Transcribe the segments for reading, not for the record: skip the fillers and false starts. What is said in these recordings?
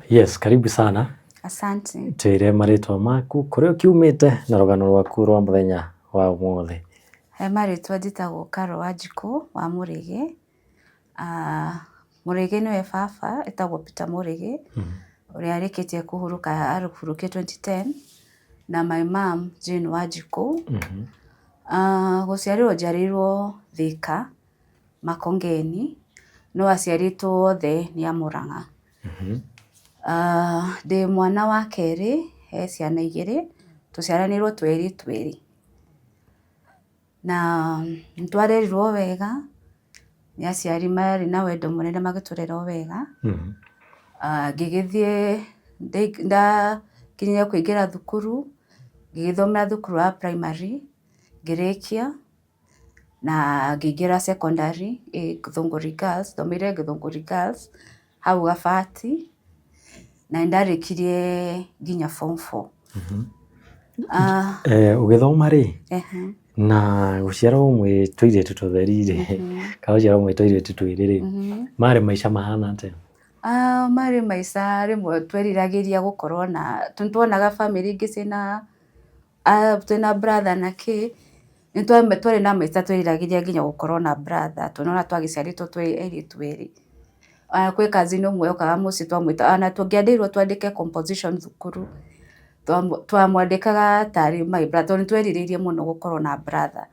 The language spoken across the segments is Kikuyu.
Yes, karibu sana. Asante. Twĩre marĩtwa maku, kũrĩa ũkiumĩte na rũgano rwaku rwa mũthenya wa ũmũthĩ. He marĩtwa, njĩtagwo Caro Wanjikũ wa Mũrĩgĩ. Mũrĩgĩ nĩwe baba, etagwo Peter Mũrĩgĩ, ũrĩa arĩkĩtie kũhurũka, arahurũkire 2010, na my mom Jane Wanjikũ. Gũciarĩrwo njiarĩirwo Thĩka, Makongeni, no aciari aitũ othe nĩ a Mũrang'a. Ndĩ mwana wa kerĩ he ciana igĩrĩ, tũciaranĩirwo twerĩ twĩrĩ. Na nĩ twarerirwo wega nĩ aciari marĩ na wendo mũnene, magĩtũrera o wega. Ngĩgĩthiĩ ndakinyire kũingĩra thukuru, ngĩgĩthomera thukuru wa primary, ngĩrĩkia na ngĩingĩra secondary ĩ Githũngũri Girls, thomeire Githũngũri Girls hau Gabati, na nĩ ndarĩkirie nginya form four. Ũgĩthoma rĩ, na gũciarwo mwĩ tũirĩtu tũtheri rĩ, kana gũciarwo mwĩ tũirĩtu twĩrĩ rĩ, marĩ maica mahana atĩa? Marĩ maica rĩmwe tweriragĩria gũkorwo na, nĩ tuonaga bamĩrĩ ingĩ ciĩna twĩna brother na kĩ, nĩ twarĩ na maica tweriragĩria nginya gũkorwo na brother, tondũ nĩwona twagĩciarĩtwo twĩ airĩtu erĩ. Kwĩ cousin ũmwe okaga mũciĩ twamwĩtaga, ona tũngĩendirwo twandĩke composition thukuru, twamwandĩkaga tarĩ my brother, tondũ nĩ twerirĩirie mũno gũkorwo na brother.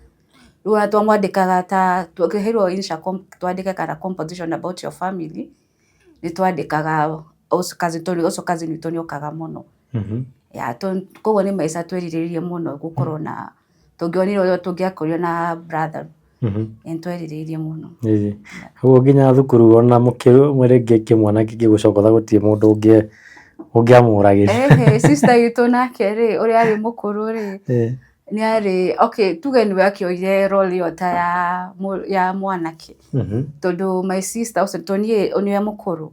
Rĩu ona twamwandĩkaga ta tũkĩheirwo insha twandĩke kana composition about your family, nĩ twandĩkaga cousin, tondũ ũcio cousin witũ nĩ okaga mũno. Yeah, koguo nĩ maica twerirĩirie mũno gũkorwo na, tũngĩonire tũngĩakorirwo na brother, nĩ twerirĩirie mũno. Ũguo nginya thukuru ona rĩngĩ kĩmwana kĩngĩgũcokotha gũtirĩ mũndũ ũngĩamũragire. Ehe, sister witũ nake rĩ, ũrĩa arĩ mũkũrũ rĩ, nĩ arĩ, okay, tuge nĩwe akĩoire role ĩyo ta ya mwanake, tondũ my sister ũcio, tondũ niĩ nĩwe mũkũrũ,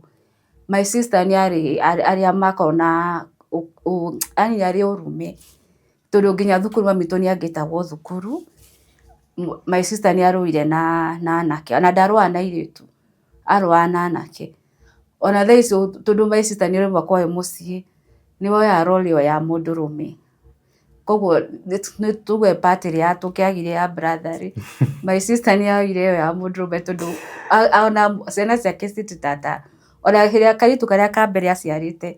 my sister nĩ arĩ arĩa makoragwo na yani arĩ ũrume, tondũ nginya thukuru mami witũ nĩ angĩtagwo thukuru, my sister nĩ arũire na anake, ona ndarũaga na airĩtu, arũaga na anake. Ona thaa ici tondũ my sister nĩ rĩmwe akoragwo e mũciĩ, nĩwe woyaga role ĩyo ya mũndũrũme. Koguo nĩ tuge part ĩrĩa tũngĩagire ya brother rĩ, my sister nĩ oire ĩyo ya mũndũrũme, tondũ ona ciana ciake cititata, ona kĩrĩa kairĩtu karĩa ka mbere aciarĩte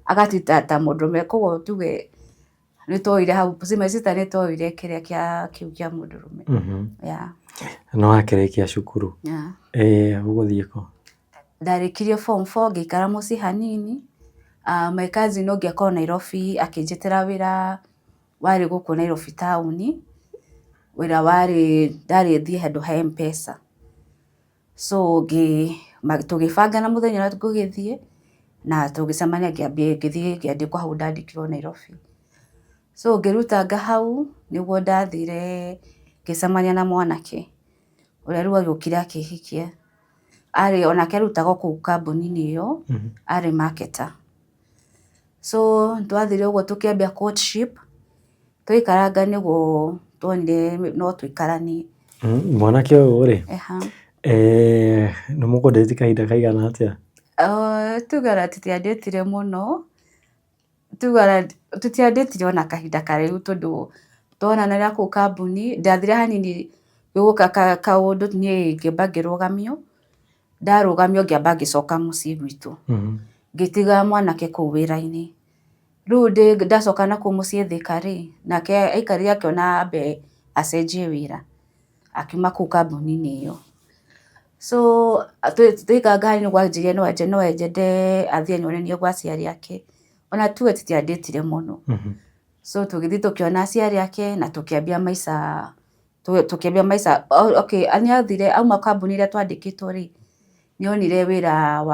agatita ta mũndũrũme. Koguo tuge nĩ twoire hau, my sister nĩ twoire kĩrĩa kĩa kĩu kĩa mũndũrũme. Yeah. Nĩ wakĩrĩkia cukuru? Yeah. Ũgũthiĩ kũ? Ndarĩkirie form four, ngĩikara mũciĩ hanini. My cousin ũngĩ akoragwo Nairobi akĩnjĩtĩra wĩra warĩ gũkũ Nairobi taũni, wĩra warĩ ndarĩ thiĩ handũ ha M-Pesa. So tũgĩbangana mũthenya ũrĩa ngũgĩthiĩ na tũgĩcemania, ngĩambia ngĩthiĩ ngĩandĩkwo hau ndandĩkirwo Nairobi. So ngĩrutanga hau nĩguo ndathire ngĩcemania na mwanake ũrĩa rĩu agĩũkire akĩhikia. Arĩ onake arutaga o kũu kambuni-inĩ ĩyo, arĩ marketer. So twathire ũguo tũkĩambia courtship, twaikaranga nĩguo tuonire no tũikaranie. Mwanake ũyũ rĩ, nĩ mũkũndĩti kahinda kaigana atĩa? Tuge ona tũtiandĩtire mũno, tuge tũtiandĩtire ona kahinda karaihu, tondũ twonanĩra kũu kambuni, ndathire hanini gũka kaũndũ niĩ ngĩamba ngĩrũgamio, ndarũgamio ngĩamba ngĩcoka mũciĩ gwitũ. Ngĩtiga mwanake kũu wĩra-inĩ. Rĩu ndacoka na kũu mũciĩ Thĩka rĩ, nake aikarire akĩona ambe acenjie wĩra, akiuma kũu kambuni-inĩ ĩyo. So twaikaranga hanini nĩguo anjĩrire no nyende athiĩ anyonanie gwa aciari ake. Ona tuge tũtiandĩtire mũno. So tũgĩthiĩ tũkĩona aciari ake na tũkĩambia maica, tũkĩambia maica. Okay, nĩ athire auma kambuni ĩrĩa twandĩkĩtwo rĩ, nĩ onire wĩra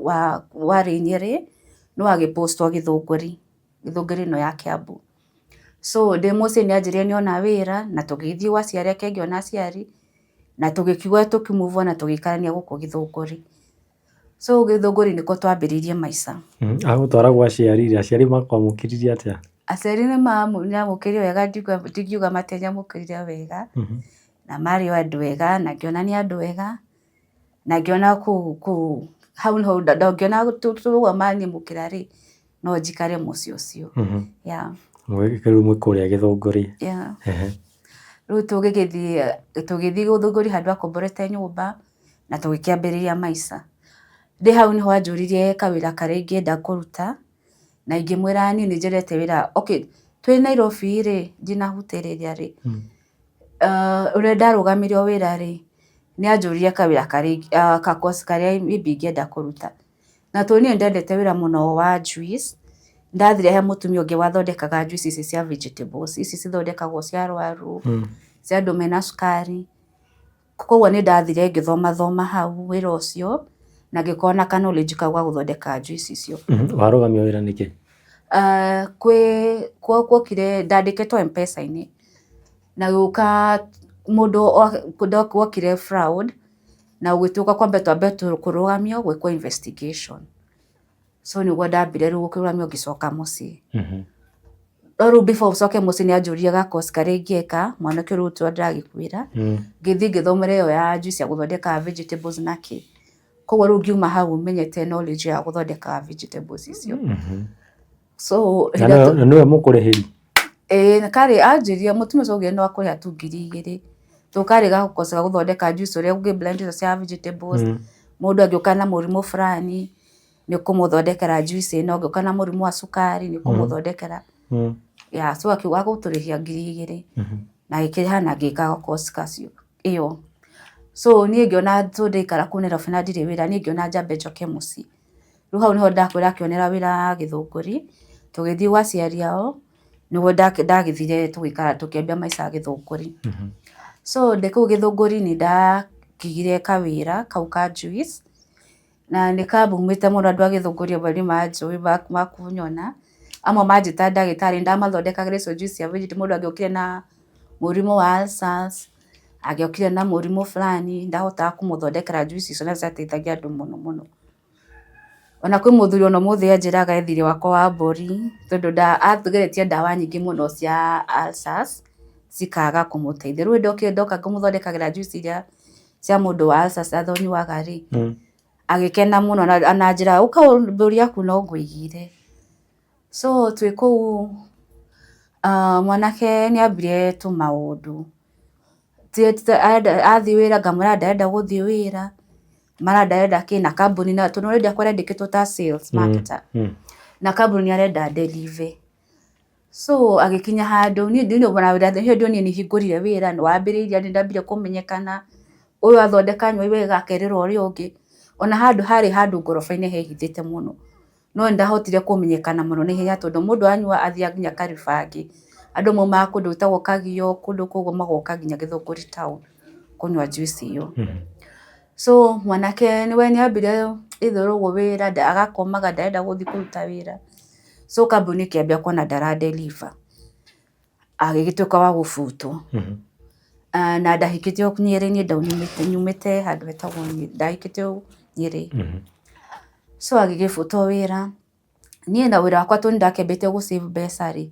wa warĩ Nyĩrĩ, no agĩpostwo Gĩthũngũri, Gĩthũngũri ĩno ya Kiambu. So ndĩ mũciĩ nĩ anjĩrire nĩ ona wĩra na tũgĩthiĩ gwa aciari ake, ngĩona aciari na tũgĩkiuga tũkĩ move on na tũgĩikarania gũkũ Gĩthũngũri. So Gĩthũngũri nĩkuo twambĩrĩirie maica. Agũtwara gwa aciari rĩ, aciari makwamũkĩrire atĩa? Aciari nĩ manyamũkĩrire wega, ndingiuga matianyamũkĩrire wega, na marĩ o andũ ega na ngĩona nĩ andũ ega, na ngĩona kũu Hau nĩho ndongĩona tũrũgama niĩ mũkĩra rĩ, no njikare mũciĩ ũcio. Yeah. Rĩu mwĩ kũrĩa Gĩthũngũri. Yeah. Rĩu tũgĩthiĩ Gĩthũngũri handũ akomborete nyũmba na tũgĩkĩambĩrĩria maica. Ndĩ hau nĩho anjũririe kawĩra karĩa ingĩenda kũruta na ingĩmwĩra niĩ nĩ njerete wĩra, okay, twĩ Nairobi rĩ, ndinahutĩrĩria rĩ, ũrĩa ndarũgamirie wĩra rĩ, nĩ anjũririe kawĩra karĩa ka course karĩa maybe ingĩenda kũruta. Na tondũ niĩ nĩ ndendete wĩra mũno wa juice, ndathire he mũtumia ũngĩ wathondekaga juice ici cia vegetables, ici cithondekagwo cia arwaru, cia andũ mena cukari. Koguo nĩ ndathire ngĩthoma thoma hau wĩra ũcio na ngĩkorwo na ka knowledge kau ga gũthondeka juice icio. Warũgamio wĩra nĩkĩ? Kwĩ gwokire ndandĩkĩtwo M-Pesa-inĩ na gũka mũndũ wokire fraud na gũgĩtuĩka kwambe twambe kũrũgamio gwĩkwo investigation. So nĩguo ndambire rĩu gũkĩrũgamio ngĩcoka mũciĩ. No rĩu before ũcoke mũciĩ nĩ anjũririe ga course karĩa ingĩka, mwanake ũyũ rĩu ndĩragĩkwĩra, ngĩthiĩ ngĩthomera ĩyo ya juice ya gũthondeka vegetables na kĩ. Koguo rĩu ngiuma hau menyete knowledge ya gũthondeka vegetables icio. So Na nĩwe mũkũrĩhĩri? Ĩĩ karĩ anjĩrire mũtumia ũcio augire no akũrĩha tu 2000. To karĩ ga course ga gũthondeka juice ũrĩa ũngĩ blend icio cia vegetables, mũndũ angĩũka na mũrimũ fulani nĩ ũkũmũthondekera juice ĩno, angĩũka na mũrimũ wa cukari nĩ ũkũmũthondekera. Yeah, so akiuga agũtũrĩhia 2000 na agĩkĩrĩha na ngĩka course kacio ĩyo. So niĩ ngĩona tondũ ndaikara kũu Nairobi na ndirĩ wĩra, niĩ ngĩona njambe njoke mũciĩ. Rĩu hau nĩho ndakwĩra akĩonera wĩra Gĩthũngũri, tũgĩthiĩ gwa aciari ao, nĩguo ndagĩthire tũgĩikara tũkĩambia maica Gĩthũngũri. So ndĩ kũu Gĩthũngũri nĩ ndakĩgire kawĩra kau ka juice, na nĩ kambumĩte mũno andũ a Gĩthũngũri amwe nĩ manjũĩ makunyona, amwe manjĩta ndagĩtarĩ, nĩ ndamathondekagĩra icio juice cia vegetable, mũndũ angĩokire na mũrimũ wa ulcers, angĩokire na mũrimũ fulani, ndahotaga kũmũthondekera juice icio na ciateithagia andũ mũno mũno. Ona kwĩ mũthuri ona ũmũthĩ anjĩraga e thirĩ wakwa wa mbũri, tondũ ageretie ndawa nyingĩ mũno cia ulcers, cikaga kũmũteithia. Rĩu ndokire ndoka ngĩmũthondekagĩra juice iria cia mũndũ wa ulcers athonyuaga rĩ, agĩkena mũno na anjĩra ũka mbũri yaku no ngũigĩre. So twĩ kũu mwanake nĩ ambire tũmaũndũ. Athiĩ wĩra ngamwĩra ndarenda gũthiĩ wĩra, mara ndarenda kĩ na kambuni na tondũ already akwa arandĩkĩtwo ta sales marketer, na kambuni arenda ndeliver. So agĩkinya handũ niĩ hĩndĩ ĩyo niĩ nĩ hingũrire wĩra nĩ wambĩrĩirie nĩ ndambire kũmenyekana, ũyũ athondeka anyua wega akerĩra ũrĩa ũngĩ. Ona handũ harĩ handũ ngoroba-inĩ hehithĩte mũno, no nĩ ndahotire kũmenyekana mũno na ihenya tondũ mũndũ anyua athiaga nginya Kariobangi. Andũ maumaga kũndũ gwĩtagwo Kagio, kũndũ kũu magoka nginya Gĩthũngũri town kũnyua juice ĩyo. So mwanake we nĩ ambire itherũ ũguo wĩra agakomaga ndarenda gũthiĩ kũruta wĩra. So kambuni ĩkĩambia kuona ndara deliver, agĩgĩtuĩka wa gũbutwo. Na ndahikĩtio Nyĩrĩ, niĩ nyumĩte handũ hetagwo Nyĩrĩ, ndahikĩtio Nyĩrĩ. So agĩgĩbutwo wĩra, niĩ na wĩra wakwa tondũ nĩ ndakĩambĩtie gũ save mbeca rĩ,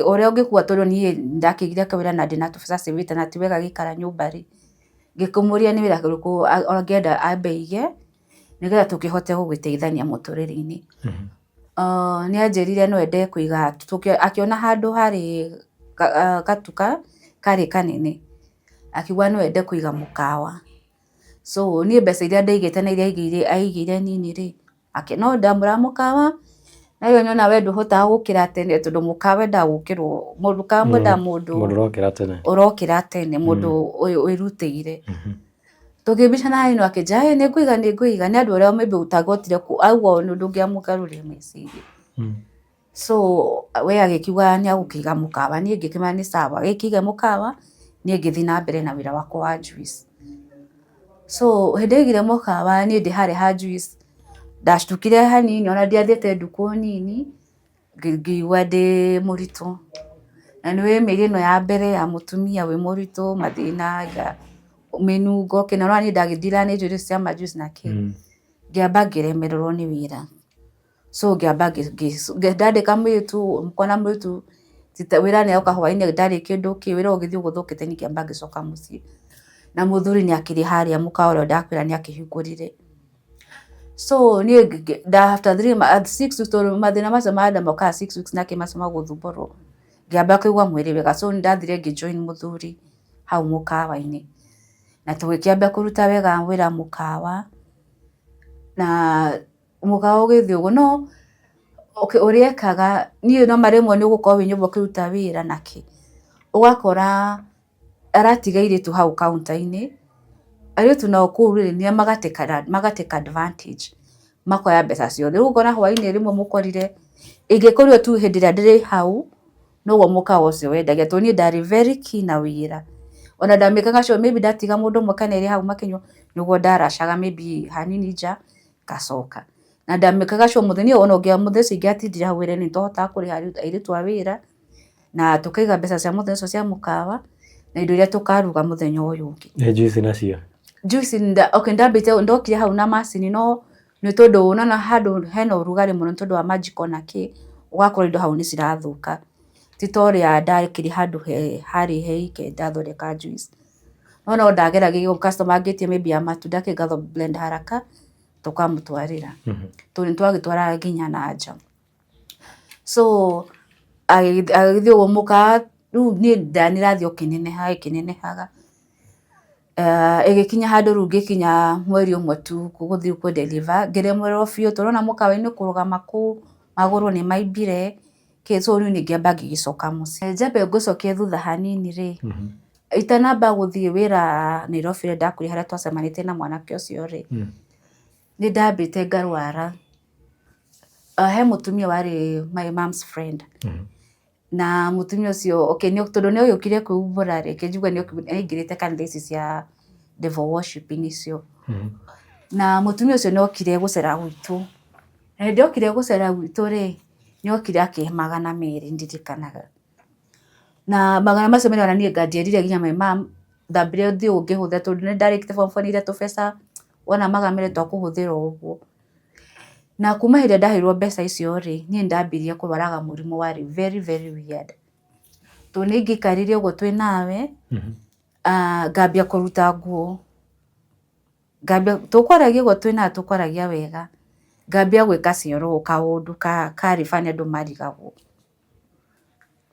ũrĩa ũngĩkua tondũ niĩ ndakĩigire kawĩra na ndĩna tũbeca save na ti wega gũikara nyũmba rĩ, ngĩkĩmũria nĩ wĩra ũrĩkũ angĩenda ambe aige nĩgetha tũkĩhote gũgĩteithania mũtũrĩre-inĩ. Nĩ anjĩrire no ende kũiga, akĩona handũ harĩ gatuka karĩ kanene, akiuga no ende kũiga mũkawa. So niĩ mbeca iria ndaigĩte na iria aigĩire nini rĩ, no ndamwĩra mũkawa, na rĩu nĩwona we ndũhotaga gũkĩra tene tondũ mũkawa wendaga gũkĩrwo, mũkawa wendaga mũndũ ũrokĩra tene, mũndũ wĩrutĩire. Tũkĩbicana hanini akĩnjĩra ĩ nĩngũiga nĩngũiga, nĩ andũ arĩa maybe ũtangĩhotire auga ũndũ ũngĩamũgarũrire meciria. So we agĩkiuga nĩ egũkĩiga mũkawa, niĩ ngĩkĩmwĩra nĩ sawa, gĩkĩige mũkawa, niĩ ngĩthiĩ na mbere na wĩra wakwa wa juice. So hĩndĩ ĩrĩa aigire mũkawa niĩ ndĩ harĩa ha juice, ndacukire hanini ona ndiathiĩte ndukũ nini, ngĩigua ndĩ mũritũ. Na nĩ ũĩ mĩeri ĩno ya mbere ya mũtumia wĩ mũritũ, mathĩna, mĩnungo, kĩ na nĩ wona niĩ ndagĩthiraga na irio cia ma juice na kĩ, ngĩamba ngĩremererwo nĩ wĩra. So ngĩamba ndandĩka mũirĩtu, ngona mũirĩtu wĩra nĩ oka hwainĩ ndarĩ kĩndũ kĩ, wĩra ũgĩthiĩ ũguo ũthũkĩte niĩ ngĩamba ngĩcoka mũciĩ. Na mũthuri nĩ akĩrĩ harĩa mũkawa ũrĩa ndakwĩra nĩ akĩhingũrire. So niĩ after 6 weeks, tondũ mathĩna macio ma nda mokaga 6 weeks nake macio ma gũthumbũrwo, ngĩamba kũigua mwĩrĩ wega. So nĩ ndathire ngĩ join mũthuri hau mũkawa-inĩ, na tũgĩkĩambia kũruta wega wĩra mũkawa, na mũkawa ũgĩthiĩ ũguo. No okay, ũrĩa ekaga niĩ no rĩmwe nĩ ũgũkorwo wĩ nyũmba ũkĩruta wĩra nakĩ, ũgakora aratiga airĩtu hau counter-inĩ, airĩtu nao kũu rĩ nĩ magatake advantage, makoya mbeca ciothe. Rĩu ũkona hwainĩ rĩmwe mũkorire ingĩkorirwo tu hĩndĩ ĩrĩa ndĩrĩ hau, noguo mũkawa ũcio wendagia, tondũ niĩ ndarĩ very keen na wĩra. Ona ndamĩkaga sure maybe ndatiga mũndũ ũmwe kana erĩ hau makĩnyua, nĩguo ndaracaga maybe hanini nja ngacoka. Na ndamĩkaga sure mũthenya ona mũthenya ũcio ingĩatindire hau wĩra-inĩ, nĩ twahotaga kũrĩha airĩtu a wĩra, na tũkaiga mbeca cia mũthenya ũcio cia mũkawa, na indo iria tũkaruga mũthenya ũyũ ũngĩ. Nĩ juice nacio? Juice okay, ndambĩte ndokire hau na macini, no nĩ tondũ nona handũ hena ũrugarĩ mũno nĩ tondũ wa majiko na kĩ, ũgakora indo hau nĩ cirathũka. Ti ta ũrĩa ndakĩrĩ handũ harĩ heike ndathondeka juice. No no ndageragia customer angĩtia maybe ya matunda kĩ ngatho blend haraka tũkamũtwarĩra. Tondũ nĩ twagĩtwaraga nginya na nja. So agĩthiĩ ũguo mũkawa, rĩu niĩ nda nĩ ĩrathiĩ o ĩkĩnenehaga ĩkĩnenehaga. Ĩgĩkinya handũ rĩu ngĩkinya mweri ũmwe tu gũthiĩ kũ deliver, ngĩremererwo biũ tondũ nĩwona mũkawa-inĩ kũrũgama kũu magũrũ nĩ maimbire kĩ, so rĩu niĩ ngĩamba ngĩgĩcoka mũciĩ. Njambe ngũcokie thutha hanini rĩ, itanamba gũthiĩ wĩra Nairobi rĩ, ndakwĩra harĩa twacemanĩtie na mwanake ũcio rĩ, nĩ ndambĩte ngarwara. He mũtumia warĩ my mom's friend, na mũtumia ũcio okay, tondũ nĩ agĩũkire kwĩumbũra rĩ, kĩnjigua nĩ aingĩrĩte kanitha ici cia devil worshiping icio. Na mũtumia ũcio nĩ okire gũcera gwitũ. Na hĩndĩ okire gũcera gwitũ rĩ, nĩ okire akĩhe 200 ndirikanaga. Na 200 ona niĩ ndierire nginya my mom, ndambire thiĩ ũguo ngĩhũthĩra tondũ nĩ ndarĩkĩtie form four nĩ tũbeca wona 200 twa kũhũthĩra ũguo. Na kuma hĩndĩ ĩrĩa ndaheirwo mbeca icio rĩ, niĩ nĩ ndambirie kũrwaraga mũrimũ warĩ very very weird. Tondũ nĩ ingĩaikarire ũguo twĩ nawe, ngambia kũruta nguo, ngambia tũkwaragia ũguo twĩ nawe tũkwaragia wega, ngambia gwĩka cioro kaũndũ karĩ funny andũ marigagwo.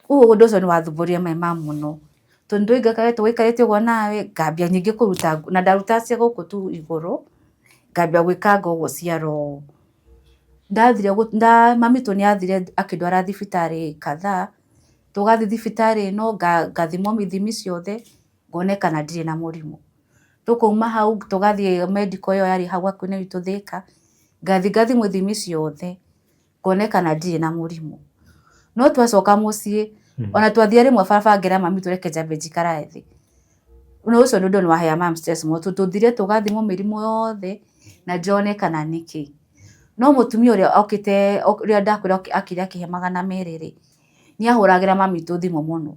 Ũguo ũndũ ũcio nĩ wathumbũrire my mom mũno, tondũ tũgũikarĩte ũguo nawe, ngambia ningĩ kũruta nguo, na ndarutaga cia gũkũ tu igũrũ, ngambia gwĩkanga ũguo ciara ũũ. Ndathire mami witũ nĩ athire akĩndwara thibitarĩ kadhaa, tũgathiĩ thibitarĩ ĩno ngathimwo ithimi ciothe, ngonekana ndirĩ na mũrimũ. Tũkauma hau tũgathiĩ medical ĩyo yarĩ hau hakuhĩ na gwitũ Thĩka, ngathiĩ ngathimwo ithimi ciothe, ngonekana ndirĩ na mũrimũ. No twacoka mũciĩ, ona twathiĩ rĩmwe barabara ngĩra mami witũ reke njambe njikare thĩ. No ũcio nĩ ũndũ nĩ waheaga mum stress mũno tondũ tũthire tũgathimwo mĩrimũ yothe na ndĩronekana nĩkĩ. No mũtumia ũrĩa okĩte ũrĩa ndakwĩra akire akĩhe 200 rĩ, nĩ ahũragĩra mami witũ thimũ mũno.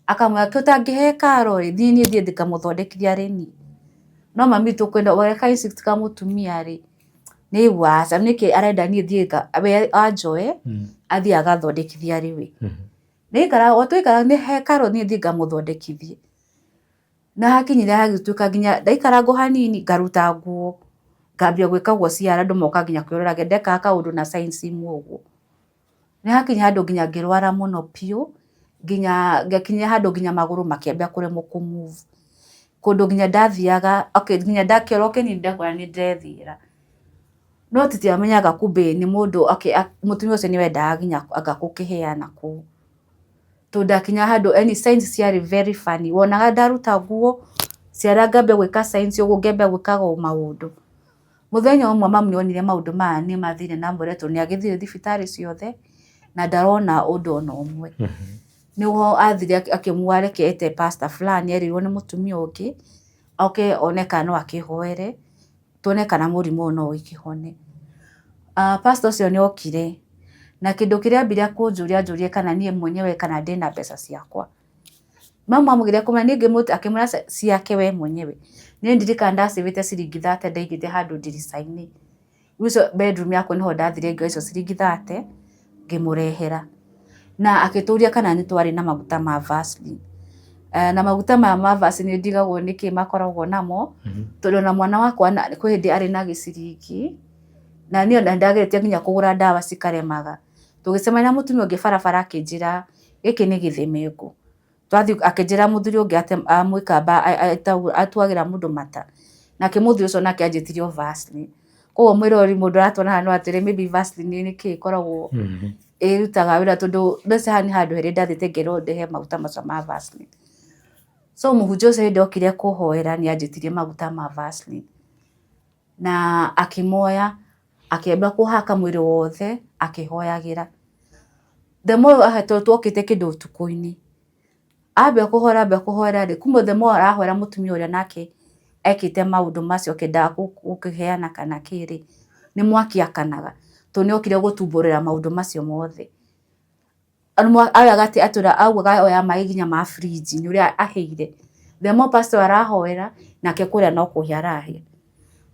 Akamwĩra kĩ ũtangĩhe karo ĩ, niĩ thiĩ ngamũthondekithie arĩ niĩ. No mami witũ kwenda ũrĩa ka instinct ka mũtumia rĩ, nĩ aiguaga aca nĩkĩ arenda niĩ thiĩ we anjoe athiĩ agathondekithie arĩ we. Ndaikara o twaikara nĩ he karo niĩ thiĩ ngamũthondekithie. Na hakinyire hagĩtuĩka nginya ndaikaranga o hanini ngaruta nguo, ngambia gwĩka ũguo ciara andũ moka nginya kwĩrorera ndekaga kaũndũ na signs imwe ũguo. Nĩ hakinya handũ nginya ngĩrwara mũno biũ, nginya ngakinya handũ nginya magũrũ makĩambia kũremwo kũ move. Kũndũ nginya ndathiaga okay nginya kĩoro kĩnini ndakora nĩ ndĩrethiĩra. No tũtiamenyaga kumbe nĩ mũndũ okay mũtumia ũcio nĩ wendaga nginya anga gũkĩheana kũu. Tondũ ndakinya handũ yani signs ciarĩ very funny. Wonaga ndaruta nguo ciara ngambia gwĩka signs ũguo ngambia gwĩkaga o maũndũ. Mũthenya ũmwe mami nĩ onire maũndũ maya nĩ mathire na mbere tondũ nĩ agĩthiire thibitarĩ ciothe na ndarona ũndũ ona ũmwe. Nĩguo athire akĩmuga reke ete pastor fulani erirwo nĩ mũtumia ũngĩ oke one kana no akĩhoere tuone kana mũrimũ ũyũ no ũkĩhone. Pastor ũcio nĩ okire na kĩndũ kĩrĩa ambire kũnjũria anjũririe kana niĩ mwenyewe kana ndĩna mbeca ciakwa. Mamu amũgeria kũmenya niĩ akĩmwĩra ciake we mwenyewe. Niĩ ndirikana ndacĩvĩte ciringi 30 ndaigĩte handũ ndirica-inĩ. Rĩu icio bedroom yakwa nĩho ndathire ngĩoya icio ciringi 30 ngĩmũrehera. Na agĩtũria kana nĩ twarĩ na maguta ma Vaseline. Na maguta maya ma Vaseline ndigagwo nĩkĩ makoragwo namo, tondũ ona mwana wakwa kwĩ hĩndĩ arĩ na gĩciringi. Na niĩ ona ndageretie nginya kũgũra ndawa cikaremaga. Tũgĩcemania na mũtumia ũngĩ barabara akĩnjĩra gĩkĩ nĩ gĩthemengũ. Twathiĩ akĩnjĩra mũthuri ũngĩ amũikamba atuagĩra mũndũ mata. Nake mũthuri ũcio nake anjĩtirie o Vaseline. Koguo mwĩrori mũndũ aratuona haha no atwĩre maybe Vaseline nĩ kĩĩ ĩkoragwo ĩrutaga wĩra, tondũ mbeca haha nĩ handũ herĩ ndathiĩte ngerwo ndehe maguta macio ma Vaseline. So mũhunjia ũcio hĩndĩ okire kũhoera nĩ anjĩtirie maguta ma Vaseline. Na akĩmoya akĩamba kũhaka mwĩrĩ wothe akĩhoyagĩra. The more twokĩte kĩndũ ũtukũ-inĩ, ambia kũhoera ambia kũhoera rĩ, kumbe the more arahoera mũtumia ũrĩa nake ekĩte maũndũ macio akĩendaga gũkĩheana kana kĩ rĩ, nĩ mwaki akanaga, tondũ nĩ okire gũtumbũrĩra maũndũ macio mothe. Augaga atĩ augaga oya maĩ nginya ma fridge nĩ ũrĩa ahĩire. The more pastor arahoera nake kũrĩa no kũhĩa arahĩa.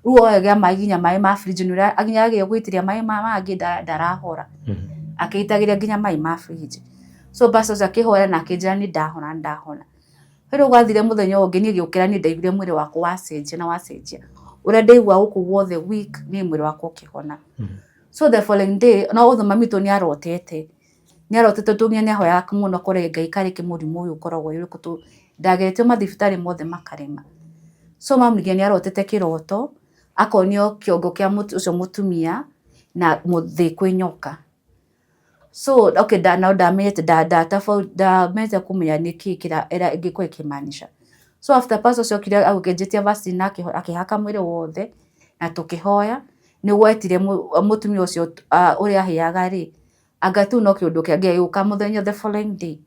Rĩu oyaga maĩ nginya maĩ ma fridge nĩ ũrĩa nginya ageria gũitĩrĩria maĩ mangĩ ndarahora. Akĩitagĩrĩria nginya maĩ ma fridge. So pastor ũcio akĩhoera na akĩnjĩra nĩ ndahona nĩ ndahona. Rĩu gwathire mũthenya ũyũ ũngĩ niĩ ngĩũkĩra niĩ ndaiguire mwĩrĩ wakwa wacenjia na wacenjia. Ũrĩa ndaiguaga gũkũ guothe weak niĩ mwĩrĩ wakwa ũkĩhona. So the following day no ũthũ mami witũ nĩ arotete. Nĩ arotete tondũ nginya nĩ ahoyaga mũno kũrĩ Ngai karĩ kĩ mũrimũ ũyũ ũkoragwo wĩ ũrĩkũ tondũ ndageretio mathibitarĩ mothe makarema. So mami nginya nĩ arotete kĩroto akonio kĩongo kĩa ũcio mũtumia na thĩ kwĩ nyoka. So okay no ndamenyete ndamenyete kũmenya nĩkĩ ĩngĩkorwo ĩkĩmaanisha. So after pastor ũcio okire agũkĩnjĩtia Vaseline na akĩhaka mwĩrĩ wothe na tũkĩhoya, nĩguo etire mũtumia ũcio ũrĩa ahĩaga rĩ, anga tu no kĩũndũ kĩngĩ agĩũka mũthenya the following day.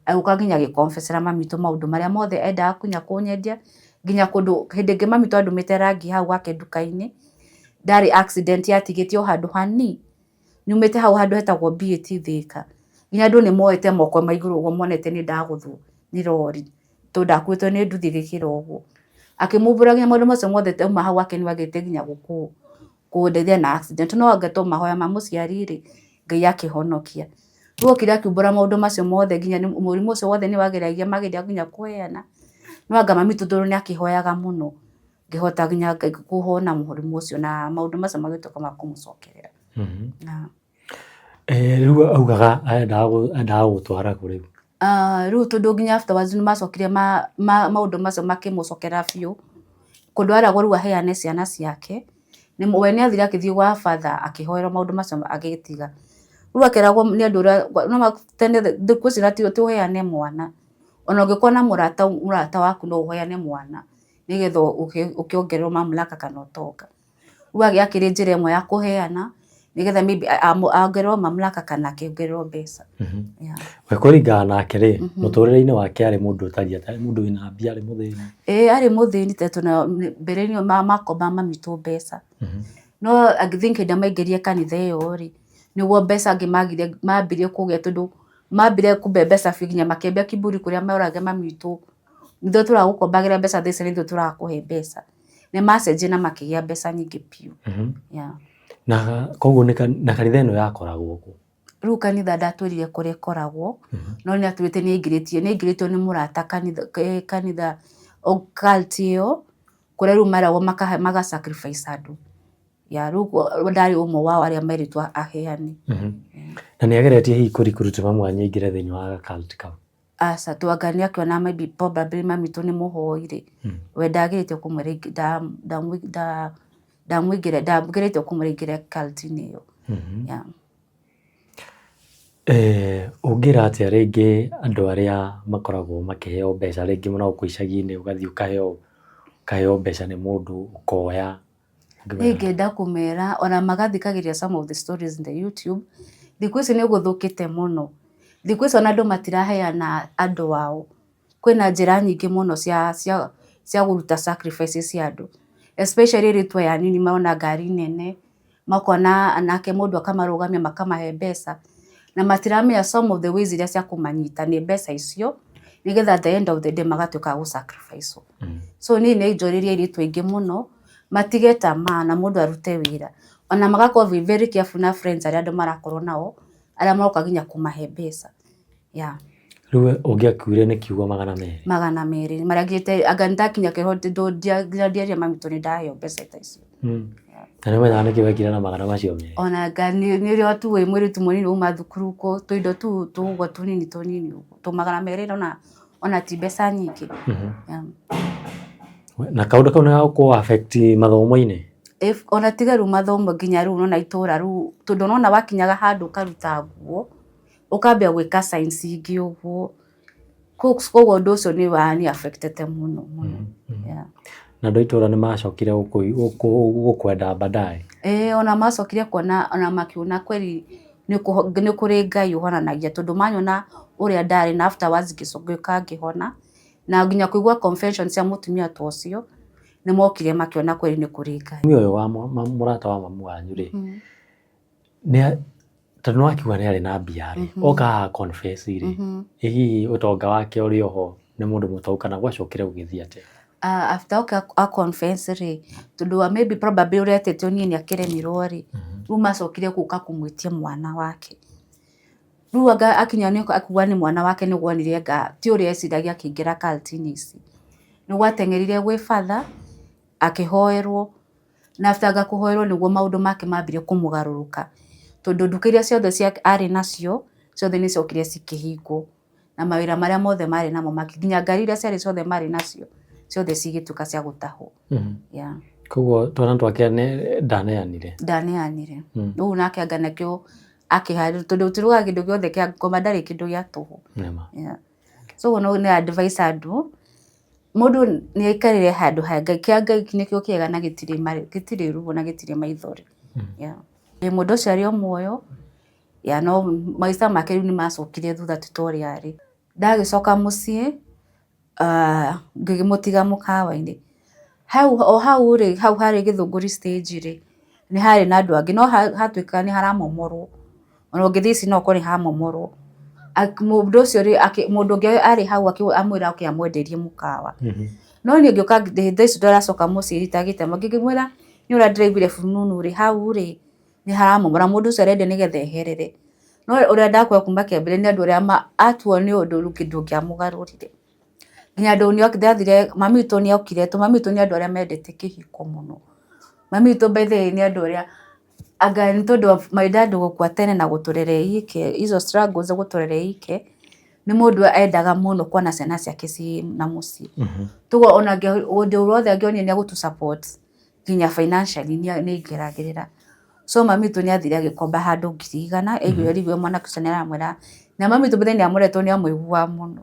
Agĩũka nginya agĩ confess era mami witũ maũndũ marĩa mothe endaga nginya kũnyendia, nginya kũndũ hĩndĩ ĩngĩ mami witũ andũmĩte rangi hau gwake nduka-inĩ, ndarĩ accident yatigĩtio handũ hani, nyumĩte hau handũ hetagwo BAT Thĩka. Nginya andũ nĩ moete moko ma igũrũ ũguo monete nĩ ndagũthwo nĩ rori, tondũ ndakuĩtwo nĩ nduthi ĩgĩkĩra ũguo. Akĩmumbũra nginya maũndũ macio mothe ndauma hau gwake nĩ wagĩte nginya kũndeithia na accident. No anga to mahoya ma mũciari rĩ, Ngai akĩhonokia. Rĩu okire akiumbũra maũndũ macio mothe nginya mũrimũ ũcio wothe nĩ wageragia mageria nginya kũheana, no anga mami witũ tondũ nĩ akĩhoyaga mũno, ngĩhota nginya kũhona mũrimũ ũcio na maũndũ macio magĩtuĩka ma kũmũcokerera. Rĩu augaga endaga gũgũtwara kũ rĩu? Rĩu tondũ nginya afterwards nĩ macokire maũndũ macio makĩmũcokera biũ, kũndũ aragwo rĩu aheane ciana ciake, we nĩ athire akĩthiĩ gwa father akĩhoerwo maũndũ macio agĩtiga. Rĩu akeragwo nĩ andũ ũrĩa tene thikũ ici ti ũheane mwana, ona ũngĩkorwo na mũrata mũrata waku no ũheane mwana nĩgetha ũkĩongererwo mamlaka kana ũtonga. Rĩu akĩrĩ njĩra ĩmwe ya kũheana nĩgetha maybe ongererwo mamlaka kana akĩongererwo mbeca. We kũringana nake rĩ, mũtũrĩre-inĩ wake arĩ mũndũ ũtariĩ atĩa? Arĩ mũndũ wĩna mbia, arĩ mũthĩni? Ĩĩ arĩ mũthĩni tondũ mbere-inĩ makombaga mami witũ mbeca. No I think hĩndĩ ĩrĩa maingĩrire kanitha ĩyo rĩ, nĩguo mbeca angĩ magire mambirie kũgĩa tondũ mambire kũhe mbeca biũ nginya makĩambia kiburi kũrĩa moragia mami witũ, ithuĩ tũragũkombagĩra mbeca thaa ici nĩ ithuĩ tũrakũhe mbeca. Nĩ macenjirie na makĩgĩa mbeca nyingĩ biũ. Yeah. Na koguo na kanitha ĩno yakoragwo kũ? Rĩu kanitha ndatwĩrire kũrĩa ĩkoragwo, no nĩ atwĩrĩte nĩ aingĩrĩtio nĩ aingĩrĩtio nĩ mũrata kanitha kanitha cult ĩyo, kũrĩa rĩu meragwo maga sacrifice andũ. Yeah, rĩu ndarĩ ũmwe wao arĩa merĩtwo aheane. Na nĩ ageretie hihi kũ recruit mami wanyu aingĩre thĩinĩ wa cult kau? Aca, to anga nĩ akĩona maybe probably mami witũ nĩ mũhoi rĩ, we ndageretie kũmwĩra ndamũingĩra ndageretie kũmwĩra aingĩre cult-inĩ ĩyo. Yeah. Ũngĩra atĩa rĩngĩ andũ arĩa makoragwo makĩheo mbeca rĩngĩ mũno gũkũ icagi-inĩ ũgathiĩ ũkaheo ũkaheo mbeca nĩ mũndũ ũkoya? Niĩ ingĩenda kũmera ona magathikagĩrĩria some of the stories in the YouTube, thikũ ici nĩ gũthũkĩte mũno. Thikũ ici ona andũ matiraheana andũ ao. Kwĩna njĩra nyingĩ mũno cia cia cia kũruta sacrifices cia andũ. Especially airĩtu aya anini marona ngari nene, makona anake mũndũ akamarũgamia makamahe mbeca, na matiramenya some of the ways iria cia kũmanyita nĩ mbeca icio, nĩgetha at the end of the day magatuĩka a gũ sacrifice. So niĩ no njũrĩrie airĩtu aingĩ mũno, matige tamaa na mũndũ arute wĩra. Ona magakorwo be very careful na friends arĩa andũ marakorwo nao, arĩa maroka nginya kũmahe mbeca. Yeah. Rĩu ũngĩakuire nĩ kiugo 200? 200 marĩa nginyĩte anga nĩndakinya kĩho nginya ndiaria mami tondũ nĩndaheo mbeca ta icio. Yeah. Na nĩ ũmenyaga nĩkĩ wekire na magana macio merĩ? Ona nga nĩ ũrĩa tu wĩ mũirĩtu mũnini wauma thukuru tũindo tu tũguo tũnini tũnini ũguo, tũ 200 ona ti mbeca nyingĩ. Yeah. Na kaũndũ kau nĩ gagũkũ affect mathomo-inĩ? Ona tiga rĩu mathomo nginya rĩu nĩwona itũra rĩu tondũ nĩwona wakinyaga handũ ũkaruta nguo, ũkambia gwĩka signs ingĩ ũguo, koguo ũndũ ũcio nĩ wani affect ĩte mũno mũno. Yeah. Na andũ a itũra nĩ macokire gũkwenda baadaye? Ĩĩ ona macokire kuona ona makiona kweli nĩ kũrĩ Ngai ũhonanagia tondũ manyona ũrĩa ndarĩ na afterwards ngĩũka ngĩhona na nginya kũigua confession cia mũtumia ta ũcio nĩ mokire makĩona kweli nĩ kũrĩ Ngai. Mũtumia ũyũ wa mũrata wa mamu wanyu rĩ, tondũ nĩ wakiuga nĩ arĩ na mbia rĩ, oka haha confess rĩ, ĩ hihi ũtonga wake ũrĩ oho nĩ mũndũ mũtongu kana gwacokire gũgĩthiĩ atĩa? After oka a confess rĩ, tondũ wa maybe probably ũrĩa etĩtio niĩ nĩ akĩremirwo rĩ, rĩu macokire gũka kũmwĩtia mwana wake. Rĩu anga akinya nĩ akiuga nĩ mwana wake nĩ wonire anga ti ũrĩa eciragia akĩingĩra cult-inĩ ici. Nĩ gwateng'erire gwĩ father akĩhoerwo na after anga kũhoerwo nĩguo maũndũ make mambirie kũmũgarũrũka. Tondũ nduka iria ciothe arĩ nacio ciothe nĩ ciokire cikĩhingwo na mawĩra marĩa mothe marĩ namo nginya ngari iria ciarĩ ciothe marĩ nacio ciothe cigĩtuĩka cia gũtahwo. Yeah. Koguo twana twake ndaneanire? Ndaneanire. Rĩu nake anga nakĩo akĩharĩria tondũ tũrugaga kĩndũ gĩothe kĩa ngoma ndarĩ kĩndũ gĩa tũhũ. Yeah. So ũguo nĩ advice andũ mũndũ nĩ aikarĩre handũ ha Ngai, kĩa Ngai nĩkĩo kĩega na gĩtirĩ ruo na gĩtirĩ maithori. Yeah. Mũndũ ũcio arĩ o muoyo ya no maica make rĩu nĩ macokire thutha ti ta ũrĩa arĩ. Ndagĩcoka mũciĩ ngĩmũtiga mũkawa-inĩ. Hau o hau rĩ, hau harĩ Gĩthũngũri stage rĩ, nĩ harĩ na andũ angĩ no hatuĩkaga nĩ haramomorwo. Ona ũngĩthiĩ ici no ũkore nĩ hamomorwo. Mũndũ ũcio rĩ, mũndũ ũngĩ arĩ hau amwĩra oke amwenderie mũkawa. No niĩ ngĩũka thaa ici ndĩracoka mũciĩ itagĩte ngĩmwĩra nĩ ũrĩa ndĩraiguire fununu rĩ, hau rĩ nĩ haramomora mũndũ ũcio arendia nĩgetha eherere. No ũrĩa ndakwĩra kuma kĩambĩrĩria nĩ andũ arĩa atuo nĩ ũndũ rĩu ndũngĩamũgarũrire. Nginya andũ ndathire mami witũ nĩ okire tondũ mami witũ nĩ andũ arĩa mendete kĩhiko mũno. Mami witũ by the way nĩ andũ arĩa anga nĩ tondũ my dad gũkua tene na gũtũrera e ike, icio struggles gũtũrera e ike, nĩ mũndũ endaga mũno kuona ciana ciake ciĩ na mũciĩ. Toguo ona ũndũ wothe angĩonire nĩ egũtũ support nginya financially nĩ aingĩragĩrĩra. So mami witũ nĩ athire agĩkomba handũ 100,000 aiguire mwanake ũcio nĩ aramwĩra, na mami witũ by the way nĩ amũrete tondũ nĩ amũiguaga mũno.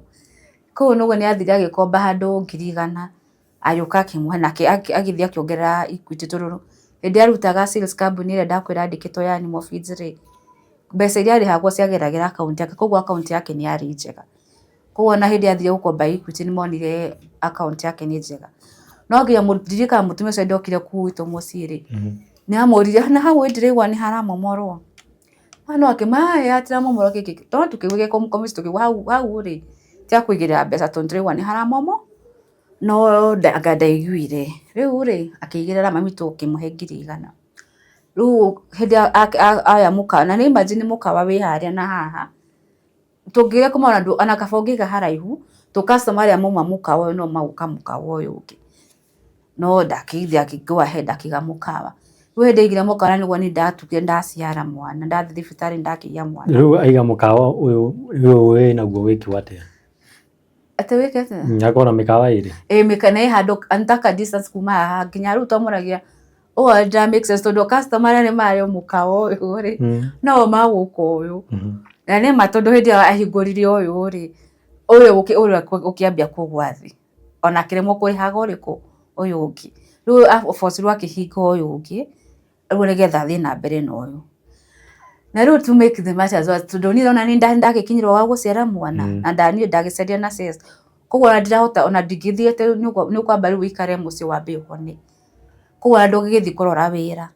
Koguo nĩguo nĩ athire agĩkomba handũ 100,000 agĩũka akĩmũhe nake agĩthiĩ akĩongerera Equity tondũ hĩndĩ ĩrĩa arutaga sales kambuni ĩrĩa ndakwĩra andĩkĩtwo ya Animal Feeds rĩ, mbeca iria arĩhagwo ciageragĩra akaunti yake koguo akaunti yake nĩ yarĩ njega. Koguo ona hĩndĩ ĩrĩa athire gũkomba Equity nĩ monire akaunti yake nĩ njega. No nginya ndirikanaga mũtumia ũcio hĩndĩ okire gwitũ mũciĩ rĩ, nĩ amũririe na hau ndĩraigua nĩ haramomorwo. No akĩmwĩra hatiramomorwo kĩkĩ, no tũkĩigua gĩ tũkĩigua hau hau rĩ ti ha kũigĩrĩra mbeca tondũ nĩtũraigua nĩ haramomo no anga ndaiguire. Rĩu rĩ akĩigĩrĩra mami witũ akĩmũhe 100,000. Rĩu hĩndĩ ĩrĩa oya mũkawa na nĩ imagine mũkawa wĩ harĩa na haha, tũngĩgeria kũmona ona kaba ũngĩiga haraihu tũ customer arĩa mauma mũkawa ũyũ no magũka mũkawa ũyũ ũngĩ. No ndakĩigithia akĩ go ahead akĩiga mũkawa. Rĩu hĩndĩ aigire mũkawa nĩguo niĩ ndatuĩkire ndaciara mwana, ndathiĩ thibitarĩ ndakĩgĩa mwana. Rĩu aiga mũkawa ũyũ ũyũ wĩnaguo wĩkwo atĩa? Atĩ wĩke atĩa? Akorwo na mĩkawa ĩrĩ? Ĩĩ na ĩ handũ nĩ distance kuma haha nginya rĩu twamũragia ũũ ndĩra make sense tondũ customer arĩa marĩ o mũkawa ũyũ rĩ, no o magũka ũyũ. Na nĩ ma tondũ hĩndĩ ĩyo ahingũrire ũyũ rĩ, ũyũ ũrĩa ũkĩambia kũgũa thĩ. Ona akĩremwo kũrĩhaga ũrĩkũ ũyũ ũngĩ. Rĩu abocirwo akĩhinga ũyũ ũngĩ rĩu nĩgetha athiĩ na mbere na ũyũ. Na rĩu to make the matters worse tondũ niĩ ona nĩ ndagĩkinyĩrwo wa gũciara mwana na niĩ ndagĩcaria na CS. Koguo ona ndirahota ona ndingĩthiĩ atĩ nĩ ũkwamba rĩu ũikare mũciĩ wambe ũhone. Koguo ona ndũngĩgĩthiĩ kũrora wĩra.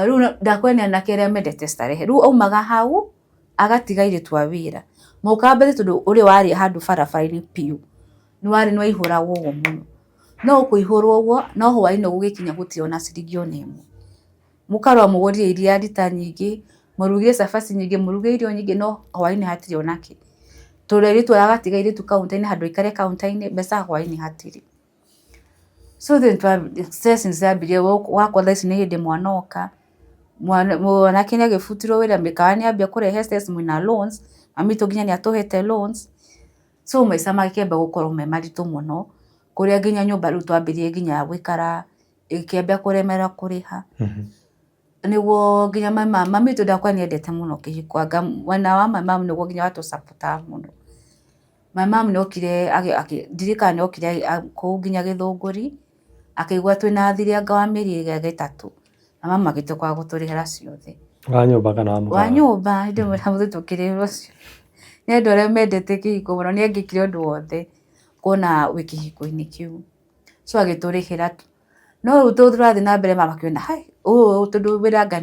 Rĩu ndakwĩra nĩ anake arĩa mendete starehe. Rĩu aumaga hau agatiga airĩtu a wĩra. Mokaga mbere tondũ ũrĩa warĩ handũ barabara-inĩ biũ nĩ warĩ nĩ waihũragwo ũguo mũno. No ũkũihũrwo ũguo no hwaĩ-inĩ gũgĩkinya gũtirĩ ona ciringi ona ĩmwe. Mũkarora mũgũrire iria rita nyingĩ, mũrugire cabaci nyingĩ, mũrugire irio nyingĩ no hwaĩ-inĩ hatirĩ ona kĩ. Tondũ airĩtu agatiga airĩtu kaunta-inĩ handũ aikare kaunta-inĩ mbeca hwaĩ-inĩ hatirĩ. So then stress nĩ ciambirie wakwa thaa ici nĩ hĩndĩ mwana oka, mwanake nĩ agĩbutirwo wĩra, mĩkawa nĩ yambia kũrehe stress mwĩna loans, mami witũ nginya nĩ atũhete loans. So maica makĩamba gũkorwo me maritũ mũno, kũrĩa nginya nyũmba rĩu twambirie nginya gũikara ĩkĩambia kũremera kũrĩha. Nĩguo nginya mami witũ ndakwa nĩ endete mũno kĩhiko, anga mwena wa my mum nĩguo nginya watũ support aga mũno. My mum nĩ okire, ndirikana nĩ okire kũu nginya Gĩthũngũri, akĩigua twĩna thirĩ anga wa mĩeri ĩtatũ, na mama agĩtuĩka wa gũtũrĩhĩra ciothe. Wa nyũmba kana wa mũkawa? Wa nyũmba, hĩndĩ ĩmwe tũkĩrĩhĩrwo ciothe. Nĩ andũ arĩa mendete kĩhiko mũno, nĩ angĩkire ũndũ wothe kuona wĩ kĩhiko-inĩ kĩu. So agĩtũrĩhĩra. No rĩu tũrathiĩ na mbere mama akĩona hai ũũ tondũ wĩra anga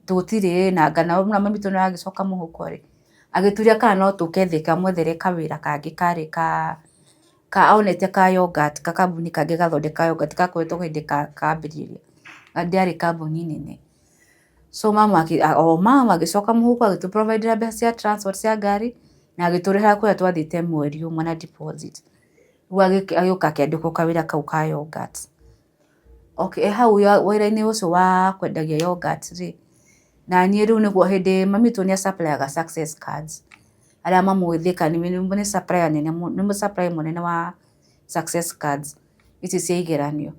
tũtirĩ na anga mami witũ nĩ aragĩcoka mũhuko rĩ, agĩtũria kana no tũke Thĩka amwethere kawĩra kangĩ karĩ ka onete ka yoghurt gakambuni kangĩ gathondekaga yoghurt gakoretwo hĩndĩ kambĩrĩria na ndĩarĩ kambuni nene. So mama o mama agĩcoka mũhuko agĩtũ provide ĩra mbeca cia transport cia ngari na agĩtũrĩhĩra kũrĩa twathiĩte mweri ũmwe na deposit. Rĩu agĩũka akĩandĩkwo kawĩra kau ka yoghurt. Okay, e hau wĩra-inĩ ũcio wa kwendagia yoghurt rĩ, na niĩ rĩu nĩguo hĩndĩ mami witũ nĩ a supply aga success cards, arĩa mamũĩ Thĩka nĩ supplier nene mũno, nĩ supplier mũnene wa success cards ici cia igeranio.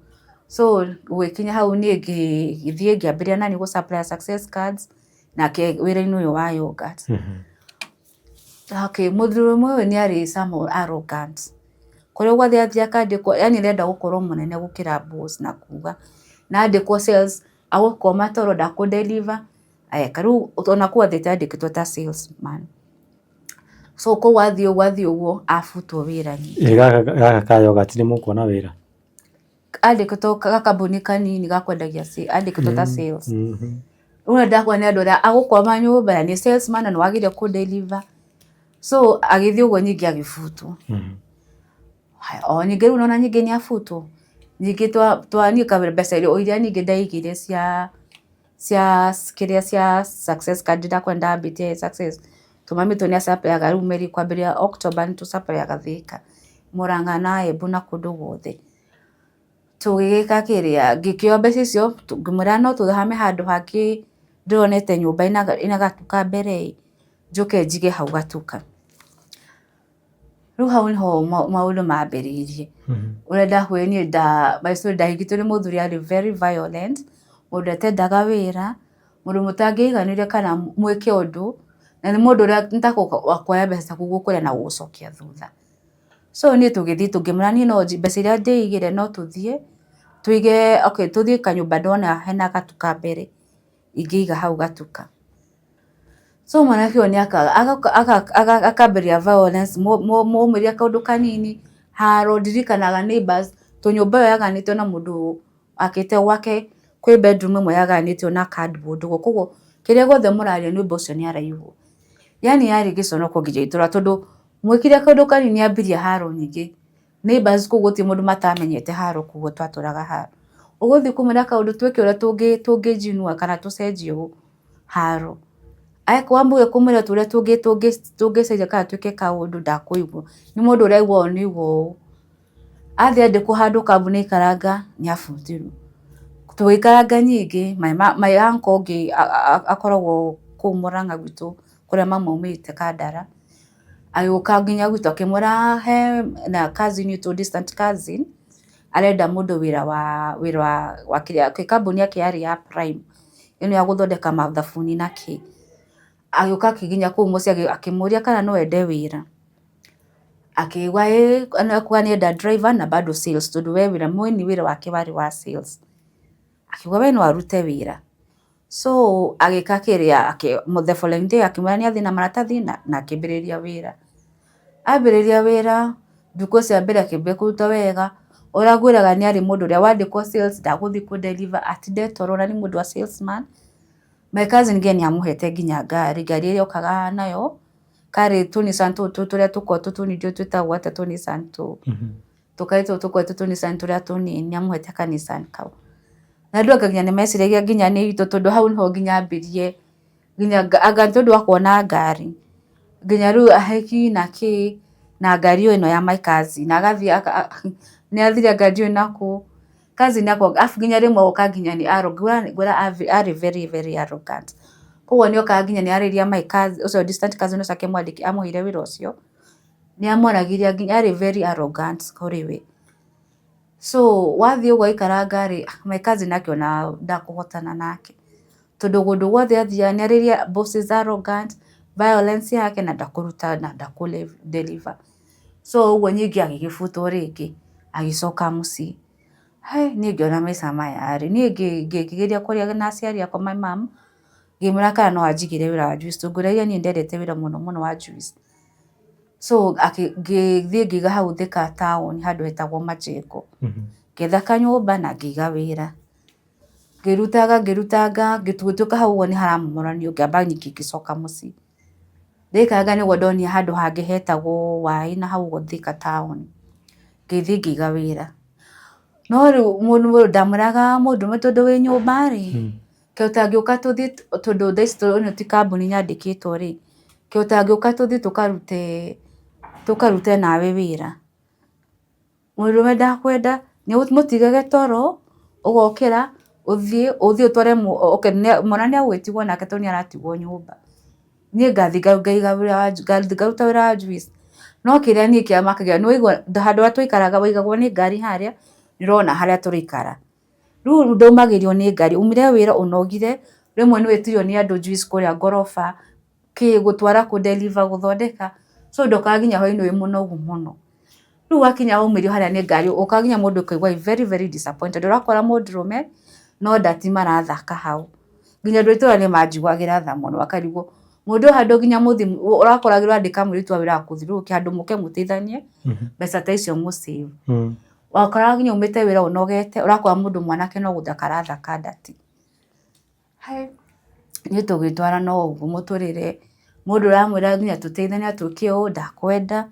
So gũgĩkinya hau niĩ ngĩthiĩ ngĩambĩrĩria naniĩ gũ supply success cards, nake wĩra-inĩ ũyũ wa yoghurt. Okay, mũthuri ũyũ nĩ arĩ somehow arrogant. Kũrĩa guothe athiĩ akandĩkwo, yaani arenda gũkorwo mũnene gũkĩra boss na kuga. Na andĩkwo sales, agũkoma toro ndakũ deliver, eka. Rĩu ona kũu athiĩte andĩkĩtwo ta sales man. So koguo athiĩ ũguo athiĩ ũguo abutwo wĩra ningĩ. Gaka ka yoghurt nĩ mũkuona wĩra? Andĩkĩtwo gakambuni kanini ga kwendagia, andĩkĩtwo ta sales. Rĩu ndakuona nĩ andũ arĩa agũkoma nyũmba na nĩ salesman na nĩ wagĩrĩire kũ deliver. So agĩthiĩ ũguo ningĩ agĩbutwo. O ningĩ rĩu nĩwona ningĩ nĩ abutwo. Ningĩ niĩ mbeca iria ningĩ ndaigire cia kĩrĩa cia success card ndakorwo ndambĩtie success, tondũ mami witũ nĩ a supply aga rĩu mĩeri kwambĩrĩria October nĩ tũ supply aga Thĩka, Mũrang'a na Embu na kũndũ guothe. Tũgĩgĩka kĩrĩa, ngĩkĩoya mbeca icio ngĩmwĩra no tũhame handũ hangĩ ndĩronete nyũmba ĩna gatuka mbere ĩ, njũke njige hau gatuka. Rĩu hau nĩho maũndũ mambĩrĩirie. Ũrĩa ndakwĩrire niĩ ndahikĩtio nĩ mũthuri arĩ very violent, mũndũ ũtendaga wĩra, mũndũ mũtangĩiganĩire kana mwĩke ũndũ, na nĩ mũndũ ũrĩa nĩ ta kuoya mbeca ciaku gũkũrĩa na gũgũcokia thutha. So niĩ tũgĩthiĩ tũngĩmwĩra niĩ no mbeca iria ndĩigĩre no tũthiĩ tũige okay tũthiĩ kanyũmba ndona hena gatuka mbere ingĩiga hau gatuka. So mwanake ũyũ nĩ akambĩrĩria violence, mũmwĩre kaũndũ kanini, haro, ndirikanaga neighbours, tondũ nyũmba ĩyo yagayanĩtio na mũndũ akĩte gwake kwĩ bedroom ĩmwe yagayanĩtio na cardboard ũguo, koguo kĩrĩa gĩothe mũraria nyũmba ũcio nĩ araigua. Yaani yarĩ gĩconoko nginya itũra tondũ mwĩkire kaũndũ kanini ambirie haro nyingĩ. Neighbours kũu gũtirĩ mũndũ matamenyete haro koguo twatũraga haro. Ũgũthiĩ kũmwĩra kaũndũ twĩke ũrĩa tũngĩnjinua kana tũcenjie ũũ, haro. Wambia kũmwĩra ũrĩa tũngĩcenjia kana twĩke kaũndũ ndakũigua. Nĩ mũndũ ũraigua ũũ nĩguo ũũ. Athiĩ andĩkwo handũ kambuni aikaranga nĩ abutirwo. Tũgĩikaranga ningĩ my uncle ũngĩ akoragwo kũu Mũrang'a gwitũ kũrĩa mama aumĩte Kandara, agĩũka nginya gwitũ akĩmwĩra he na cousin witũ distant cousin arenda mũndũ wĩra wa wĩra wa kĩrĩa kambuni yake yarĩ ya Prime ĩno ya gũthondeka mathabuni na kĩ. Agĩũka akĩnginya kũu mũciĩ akĩmũria kana no ende wĩra. Akĩigua ĩĩ akuga nĩ enda driver na bado sales tondũ we wĩra main wĩra wake warĩ wa sales. Akiuga we no arute wĩra. So agĩka kĩrĩa the following day akĩmwĩra nĩ athiĩ na maratathi na akĩambĩrĩria wĩra. Ambĩrĩria wĩra thikũ cia mbere akĩambia kũruta wega, ũrĩa ngwĩraga nĩ arĩ mũndũ ũrĩa wandĩkwo sales ndagũthiĩ kũ deliver atinde toro na nĩ mũndũ wa salesman. My cousin nginya nĩ amũhete nginya ngari, ngari ĩrĩa okaga nayo karĩ tũ Nissan tũtũ tũrĩa tũkoragwo twĩ tũnini ndiũĩ twĩtagwo atĩa tũ Nissan tũkari tũtũ tũkoragwo twĩ tũ Nissan tũrĩa tũnini nĩ amũhete ka Nissan kau. Na andũ anga nginya nĩ meciragia nginya nĩ itũ tondũ hau nĩho nginya ambirie nginya anga nĩ tondũ wa kuona ngari, nginya rĩu ahiki na kĩ na ngari ĩno ya my cousin agathiĩ. Nĩ athire anga ndiũĩ nakũ. Cousin yakwa arabu nginya rĩmwe oka nginya nĩ ngwĩra arĩ very very arrogant. Koguo nĩ okaga nginya nĩ ararĩria my cousin ũcio distant cousin ũcio akĩmwandĩki amũheire wĩra ũcio, nĩ amwaragĩria nginya arĩ very arrogant kũrĩ we. So wathiĩ ũguo aikaranga rĩ, my cousin akĩona ndakũhotana nake. Tondũ kũndũ guothe athiaga nĩ arĩria bosses arrogant, violence yake na ndakũruta na ndakũ deliver. So ũguo ningĩ agĩgĩbutwo rĩngĩ agĩcoka mũciĩ. Hĩ niĩ ngĩona maica maya rĩ, niĩ ngĩgeria kwaria na aciari akwa my mum, ngĩmwĩra kana no anjigĩre wĩra wa juice tondũ ngwĩragia niĩ ndendete wĩra mũno mũno wa juice. So ngĩthiĩ ngĩiga hau Thika town handũ hetagwo Majengo. Ngĩetha kanyũmba na ngĩiga wĩra. Ngĩrutaga ngĩrutanga gũtuĩka hau ũguo nĩ haramomoranio ngĩamba ningĩ ngĩcoka mũciĩ. Ndaikaranga nĩguo ndonire handũ hangĩ hetagwo Waĩ na hau ũguo Thika town. Ngĩthiĩ ngĩiga wĩra. No rĩu mũndũ ndamwĩraga mũndũrũme tondũ wĩ nyũmba rĩ, kaĩ ũtangĩũka tũthiĩ tondũ thaa ici ĩno ti kambuni nyandĩkĩtwo rĩ, kaĩ ũtangĩũka tũthiĩ tũkarute tũkarute nawe wĩra. Mũndũrũme ndakwenda mũtigage toro, ũgokĩra ũthiĩ ũthiĩ ũtware mwana nĩ egũgĩtigwo nake tondũ nĩ aratigwo nyũmba. Niĩ ngathiĩ ngaiga wĩra wa ngathiĩ ngaruta wĩra wa juice. No kĩrĩa niĩ kĩamakagia nĩ waigua handũ harĩa twaikaraga waigagwo nĩ ngari harĩa, nĩ ũrona harĩa tũraikara. Rĩu ndaumagĩrio nĩ ngari, umire wĩra ũnogire, rĩmwe nĩ wĩtirio nĩ andũ juice kũrĩa ngoroba, kĩ gũtwara kũ deliver gũthondeka, so ndokaga nginya hwainĩ wĩ mũnogu mũno. Rĩu wakinya waumĩrio harĩa nĩ ngari ũkaga nginya mũndũ ũkaigua very very disappointed. Ũrakora mũndũrũme no ndati marathaka hau. Nginya andũ a itũra nĩ manjiguagĩra tha mũno makarigwo mũndũ ũyũ handũ nginya mũthiĩ ũrakora ũrandĩka mũirĩtu wa wĩra wa kũthiũrũrũkia handũ mũke mũteithanie mbeca ta icio mũ save. Wakoraga nginya umĩte wĩra ũnogete ũrakora mũndũ mwanake no gũthaka arathaka ndati. Niĩ tũgĩtwarana o ũguo mũtũrĩre, mũndũ ũramwĩra nginya tũteithanie twĩke ũũ ndakwenda,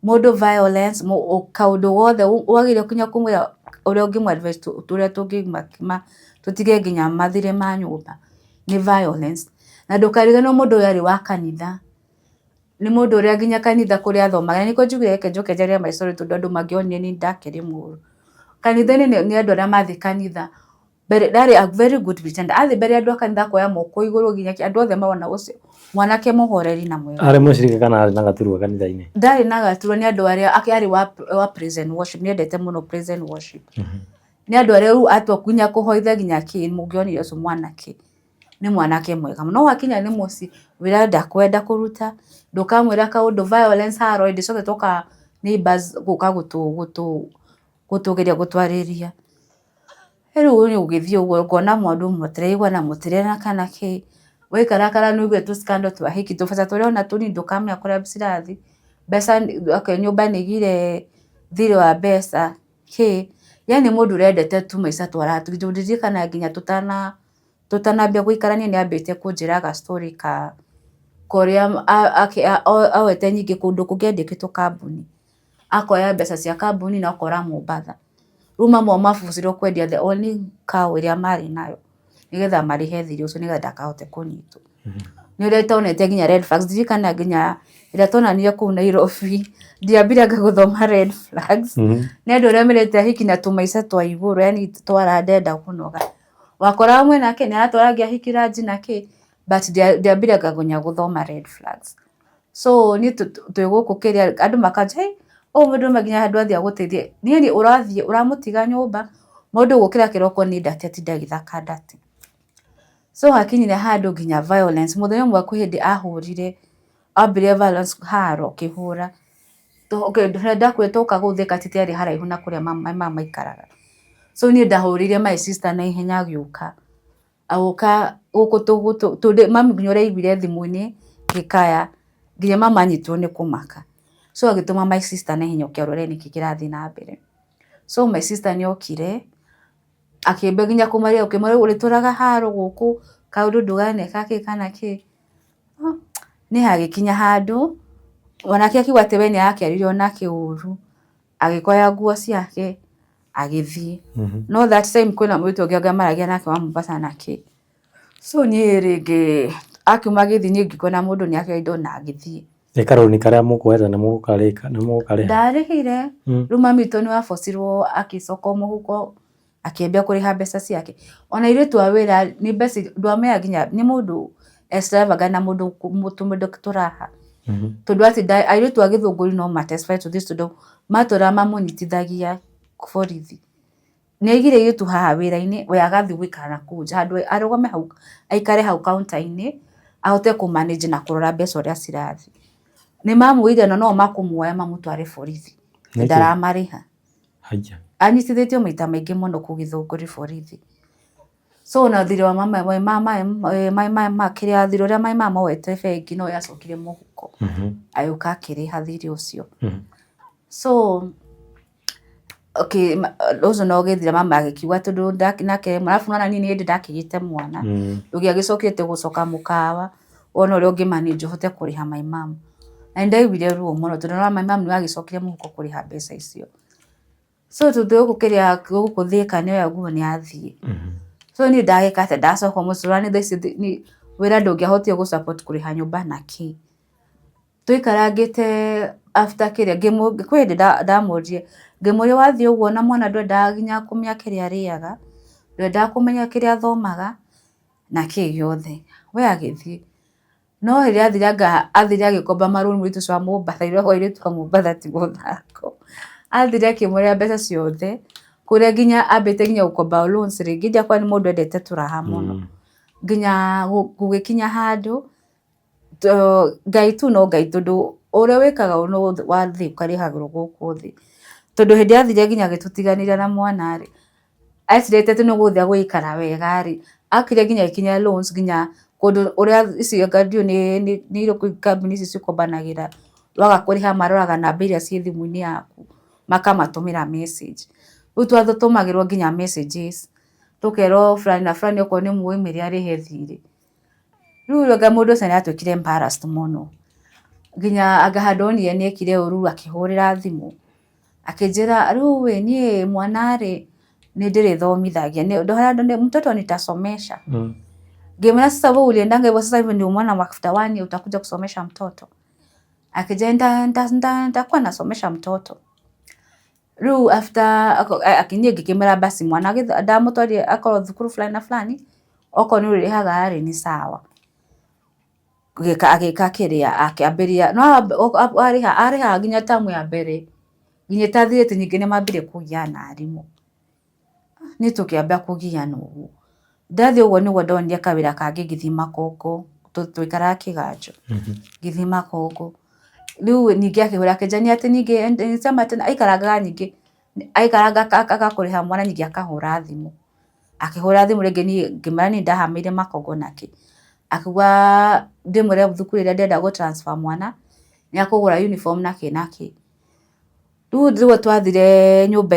mũndũ violence kaũndũ gothe wagĩrĩire nginya kũmwĩra ũrĩa ũngĩmũ advise ũrĩa tũngiuma tũtige nginya mathirĩ ma nyũmba nĩ violence. Na ndũkariganĩrwo mũndũ ũyũ arĩ wa kanitha, nĩ mũndũ ũrĩa nginya kanitha kũrĩa athomaga, na nĩkĩo njugire reke njoke njarie my story tondũ andũ mangĩonire niĩ ndakĩrĩ mũũru. Kanitha-inĩ nĩ andũ arĩa mathiĩ kanitha mbere ndarĩ a very good pretender athiĩ mbere ya andũ a kanitha akoya moko igũrũ nginya andũ othe marona ũcio mwanake mũhoreri na mwega. Arĩ mũcirika kana arĩ na gaturwa kanitha-inĩ? Ndarĩ na gaturwa nĩ andũ arĩa arĩ wa praise and worship nĩ endete mũno praise and worship. Nĩ andũ arĩa rĩu atua nginya kũhoithia nginya kĩ mũngĩonire ũcio mwanake nĩ mwanake mwega mũno. No wakinya nĩ mũciĩ wĩra ndakwenda kũruta ndũkamwĩra kaũndũ violence haro hĩndĩ ciothe twoka neighbours gũka gũtũgeria gũtwarĩria. Rĩu nĩ ũgĩthiĩ ũguo ũkona mũndũ mũtiraiguana mũtirĩ kana kĩ, waikarakara nĩ ũiguĩte tũ scandal twa hiki tũbeca tũrĩa ũrona tũnini ndũkamenya kũrĩa cirathiĩ, mbeca okay nyũmba nĩ ĩgĩire thirĩ wa mbeca kĩ, yaani mũndũ ũrendete tũmaica twa raha tondũ ndirikanaga nginya tũtanambia gũikarania nĩ ambĩtie kũnjĩra ga story ka ũrĩa oete nyingĩ kũndũ kũngĩ andĩkĩtwo kambuni, akoya mbeca cia kambuni na akora Mombatha. Rĩu mami wao mabucirwo kwendia the only cow ĩrĩa marĩ nayo nĩgetha marĩhe thirĩ ũcio nĩgetha ndakahote kũnyitwo. Nĩ ũrĩa itonete nginya red flags, ndirikanaga nginya rĩrĩa twonanire kũu Nairobi, ndiambire anga gũthoma red flags, nĩ andũ arĩa merĩte ahiki na tũmaica twa igũrũ yaani twara ndenda kũnoga. Wakoraga mwĩnake nĩ aratwara angĩ ahiki ranji na kĩ, but ndiambire anga nginya gũthoma red flags. So niĩ twĩ gũkũ kĩrĩa andũ makanjĩra hĩ ũyũ mũndũ nginya handũ athiĩ agũteithie, niĩ ũrathiĩ ũramũtiga nyũmba mũndũ gũkĩra kĩroko nĩ ndati atinda agĩthaka ndati. So hakinyire handũ nginya violence, mũthenya ũmwe kwĩ hĩndĩ ahũrire, ambire violence haro akĩhũra. Ndakwĩra twoka gũkũ Thika titiarĩ haraihu na kũrĩa mama maikaraga. So niĩ ndahũrĩire my sister naihenya agĩũka. Agĩũka gũkũ mami nginya ũrĩa aiguire thimũ-inĩ ngĩkaya, nginya mama anyitirwo nĩ kũmaka. So agĩtũma my sister naihenya oke arore nĩkĩ kĩrathiĩ na mbere. So my sister nĩ okire, akĩambia nginya kũmaria ũkĩmwĩra ũrĩtũraga haro gũkũ, kaũndũ ndũganeka kĩ kana kĩ. Niĩ hagĩkinya handũ, onake akiuga atĩ we nĩ arakĩaririo nake ũru, agĩkoya nguo ciake agĩthiĩ. No that time kwĩna mũirĩtu ũngĩ anga maragia nake wa Mombasa na kĩ. So niĩ rĩngĩ akiuma agĩthiĩ niĩ ngĩkora mũndũ nĩ akĩoya indo na agĩthiĩ. Nĩ karũni karĩa mũkuoete nĩ mũgũkarĩka nĩ mũgũkarĩha? Ndarĩhire. Rĩu mami witũ nĩ wabocirwo agĩcoka mũhuko akĩambia kũrĩha mbeca ciake. Ona airĩtu a wĩra nĩ mbeca ndwamenya nginya nĩ mũndũ extravagant na mũndũ tũmĩndũ tũraha. Tondũ atĩ airĩtu a Gĩthũngũri no ma testify to this tondũ matũra mamũnyitithagia borithi. Nĩ aigire airĩtu haha wĩra-inĩ we agathiĩ gũikara na kũu nja handũ arũgame hau aikare hau counter-inĩ ahote kũ manage na kũrora mbeca ũrĩa cirathiĩ. Nĩ mamũire na no makũmuoya mamũtware borithi ndaramarĩha. Anyitithĩtio maita maingĩ mũno kũu Gĩthũngũri borithi. So ona thirĩ wa mama kĩrĩa thirĩ ũrĩa my mama oete bengi no yacokire mũhuko agĩũka akĩrĩha thirĩ ũcio. So okay ũcio no ũgĩthira mama agĩkiuga tondũ nake arabu nĩwona niĩ nĩ hĩndĩ ndakĩgĩte mwana ndũngĩagĩcokete gũcoka mũkawa wone ũrĩa ũngĩ manage ũhote kũrĩha my mom. Na nĩ ndaiguire ruo mũno tondũ nĩwona my mom nĩwe wagĩcokire mũhuko kũrĩha mbeca icio. So tondũ gũkũ kĩrĩa gũkũ Thĩka nĩoya nguo nĩ athiĩ. So niĩ ndagĩka atĩa ndacoka mũciĩ ũrona thaa ici wĩra ndũngĩahotire gũ support kũrĩha nyũmba na kĩ. Tũikarangĩte after kĩrĩa kwĩ hĩndĩ ndamũririe ngĩmũria wathiĩ ũguo na mwana ndwendaga nginya kũmenya kĩrĩa arĩaga, ndwendaga kũmenya kĩrĩa athomaga na kĩ gĩothe, we agĩthiĩ. No rĩrĩa athire anga athire agĩkomba marũni mũirĩtu ũcio wa Mombatha iragwo airĩtu a Mombatha ti mũthako. Athire akĩmũrĩha mbeca ciothe kũrĩa nginya ambĩte nginya gũkomba loans rĩngĩ ndiakorwo nĩ mũndũ wendete tũraha mũno. Nginya gũgĩkinya handũ Ngai tu no Ngai tondũ ũrĩa wĩkaga wa thĩ ũkarĩhagĩrwo gũkũ thĩ. Tondũ hĩndĩ ĩrĩa athire nginya agĩtũtiganĩria na mwana rĩ, ecirĩtie atĩ nĩ gũthiĩ agũikara wega rĩ, okire nginya agĩkinya loans nginya kũndũ ũrĩa ici anga ndiũĩ nĩ irĩkũ kambuni ici cikombanagĩra, waga kũrĩha maroraga namba iria ciĩ thimũ-inĩ yaku makamatũmĩra message. Rĩu twatũmagĩrwo nginya messages tũkerwo fulani na fulani okorwo nĩ mũĩ mwĩre arĩhe thirĩ. Rĩu anga mũndũ ũcio nĩ atuĩkire embarrassed mũno, nginya anga handũ onire nĩ ekire ũru akĩhũrĩra thimũ, akĩnjĩra rĩu ĩ niĩ mwana rĩ nĩ ndĩrĩthomithagia mtoto nitasomesha. Ngĩmwĩra sasa wewe uliendanga hivyo sasa hivi ndio mwana after one year utakuja kusomesha mtoto. Akĩnjĩra nitakuwa nasomesha mtoto. Rĩu after niĩ ngĩkĩmwĩra basi mwana ndamũtwarire akorwo thukuru fulani na fulani, okorwo nĩ ũrĩrĩhaga rĩ nĩ sawa. Agĩka kĩrĩa akĩambĩrĩria no arĩhaga nginya term ya mbere nginya ĩtathirĩte ningĩ nĩ mambirie kũgiana na arimũ. Niĩ tũkĩamba kũgiana ũguo. Ndathiĩ ũguo nĩguo ndonire kawĩra kangĩ ngĩthiĩ Makongo, twaikaraga Kĩganjo, ngĩthiĩ Makongo. Rĩu ningĩ akĩhũra akĩnjĩra nĩ atĩ ningĩ aikarangaga ningĩ, aikaranga agakũrĩha mwana ningĩ akahũra thimũ. Akĩhũra thimũ rĩngĩ niĩ ngĩmwĩra niĩ ndahamĩire Makongo nakĩ. Akiuga ndĩmwĩre thukuru ĩrĩa ndĩrenda gũ transfer mwana, nĩ akũgũra uniform nakĩ nakĩ. Rĩu rĩmwe twathire nyũmba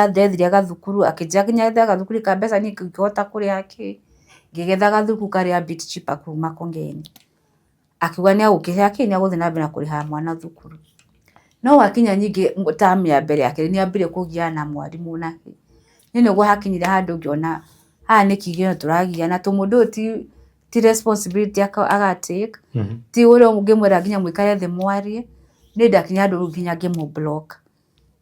ndethire gathukuru akĩnjĩra nginya ethe gathukuru ka mbeca niĩ ngĩhota kũrĩha kĩ, ngĩgetha gathukuru karĩ a bit cheaper kũu Makongeni. Akiuga nĩ egũkĩrĩha kĩ, nĩ egũthiĩ na mbere na kũrĩha mwana thukuru. No gwakinya ningĩ term ya mbere ya kerĩ nĩ ambire kũgiana na mwarimũ nake. Niĩ nĩguo hakinyire handũ ngĩona haha nĩ kĩgĩo tũragiana tondũ mũndũ ũyũ ti responsibility aga take, ti ũrĩa ũngĩmwĩra nginya mũikare thĩ mwarie. Niĩ ndakinya handũ rĩu nginya ngĩmũ block.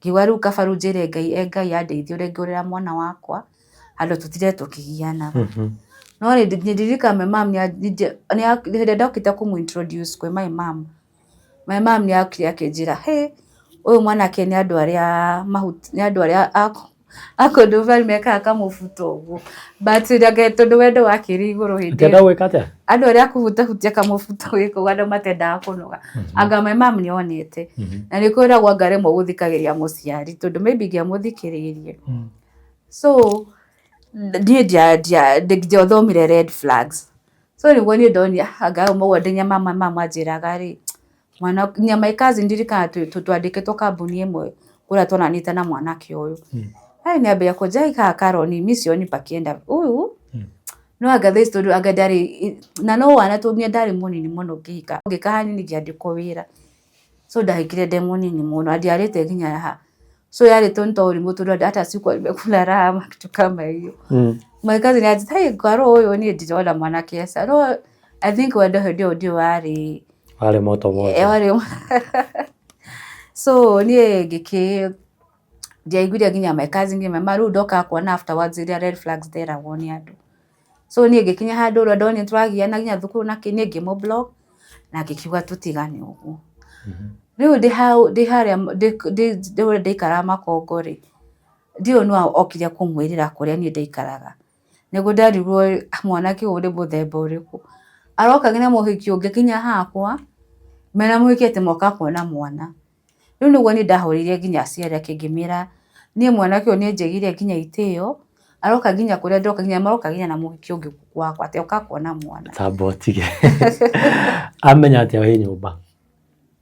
Ngiuga rĩu kaba rĩu njĩre Ngai e Ngai andeithie ũrĩa ngũrera mwana wakwa handũ tũtinde tũkĩgianaga. No ndirikanaga my mom hĩndĩ ĩrĩa ndokĩte kũmũ introduce kwĩ my mom, my mom nĩ okire akĩnjĩra hĩ, ũyũ mwanake nĩ andũ arĩa nĩ andũ arĩa a kũndũ fulani mekaga kamũbuto ũguo. But tondũ wendo wakĩrĩ igũrũ hĩndĩ ĩyo. Gwĩka atĩa? Andũ arĩa a kũhutahutia kamũbuto gĩkũ andũ matendaga kũnoga. Anga my mom nĩ onete. Na nĩ kwĩragwo anga rĩmwe gũthikagĩrĩria mũciari tondũ maybe ingĩamũthikĩrĩirie. So niĩ ndiathomire red flags. So nĩguo niĩ ndonire anga ũguo nginya mama anjĩraga rĩ, mwana nginya my cousin ndirikanaga twandĩkĩtwo kambuni ĩmwe kũrĩa twonanĩte na mwanake ũyũ. Nĩ ambĩrĩria kũnjĩra haha Carol mi sioni pakienda huyu no anga thaa ici tondũ anga ndarĩ na no wana tondũ ndarĩ mũnini mũno ngĩhika, ngĩka hanini ngĩandĩkwo wĩra. So ndahikire ndĩ mũnini mũno na ndiarĩte nginya haha. So yarĩ tu nĩ ta ũrimũ tondũ hata sikuwa nimekula raha ama kitu kama hiyo. My cousin anjĩta hey Carol ũyũ niĩ ndirona mwanake aca. No I think wendo hĩndĩ ĩyo ndiũĩ warĩ Warĩ moto moto. Warĩ so niĩ ngĩkĩ ndiaiguire nginya my cousin ngĩmera rĩu ndokaga kuona afterwards iria red flags nderagwo nĩ andũ. So niĩ ngĩkinya handũ ũrĩa ndonire tũragiana nginya thukuru na kĩ niĩ ngĩmũ block na ngĩkiuga tũtigane ũguo. Rĩu ndĩ hau ndĩ harĩa ndĩ ndaikaraga Makongo rĩ, ndiũĩ nũ okire kũmwĩrĩra kũrĩa niĩ ndaikaraga. Nĩguo ndarigwo mwanake ũyũ nĩ mũthemba ũrĩkũ. Aroka nginya mũhiki ũngĩ nginya hakwa, mena mũhiki atĩ moka kuona mwana. Rĩu nĩguo niĩ ndahũrĩire nginya aciari ake ngĩmera niĩ mwanake ũyũ nĩ anjĩgĩire nginya itĩo, aroka nginya kũrĩa ndĩroka nginya maroka nginya na mũhiki ũngĩ gwakwa atĩ oka kuona mwana. Tamba ũtige. Amenya atĩa wĩ nyũmba?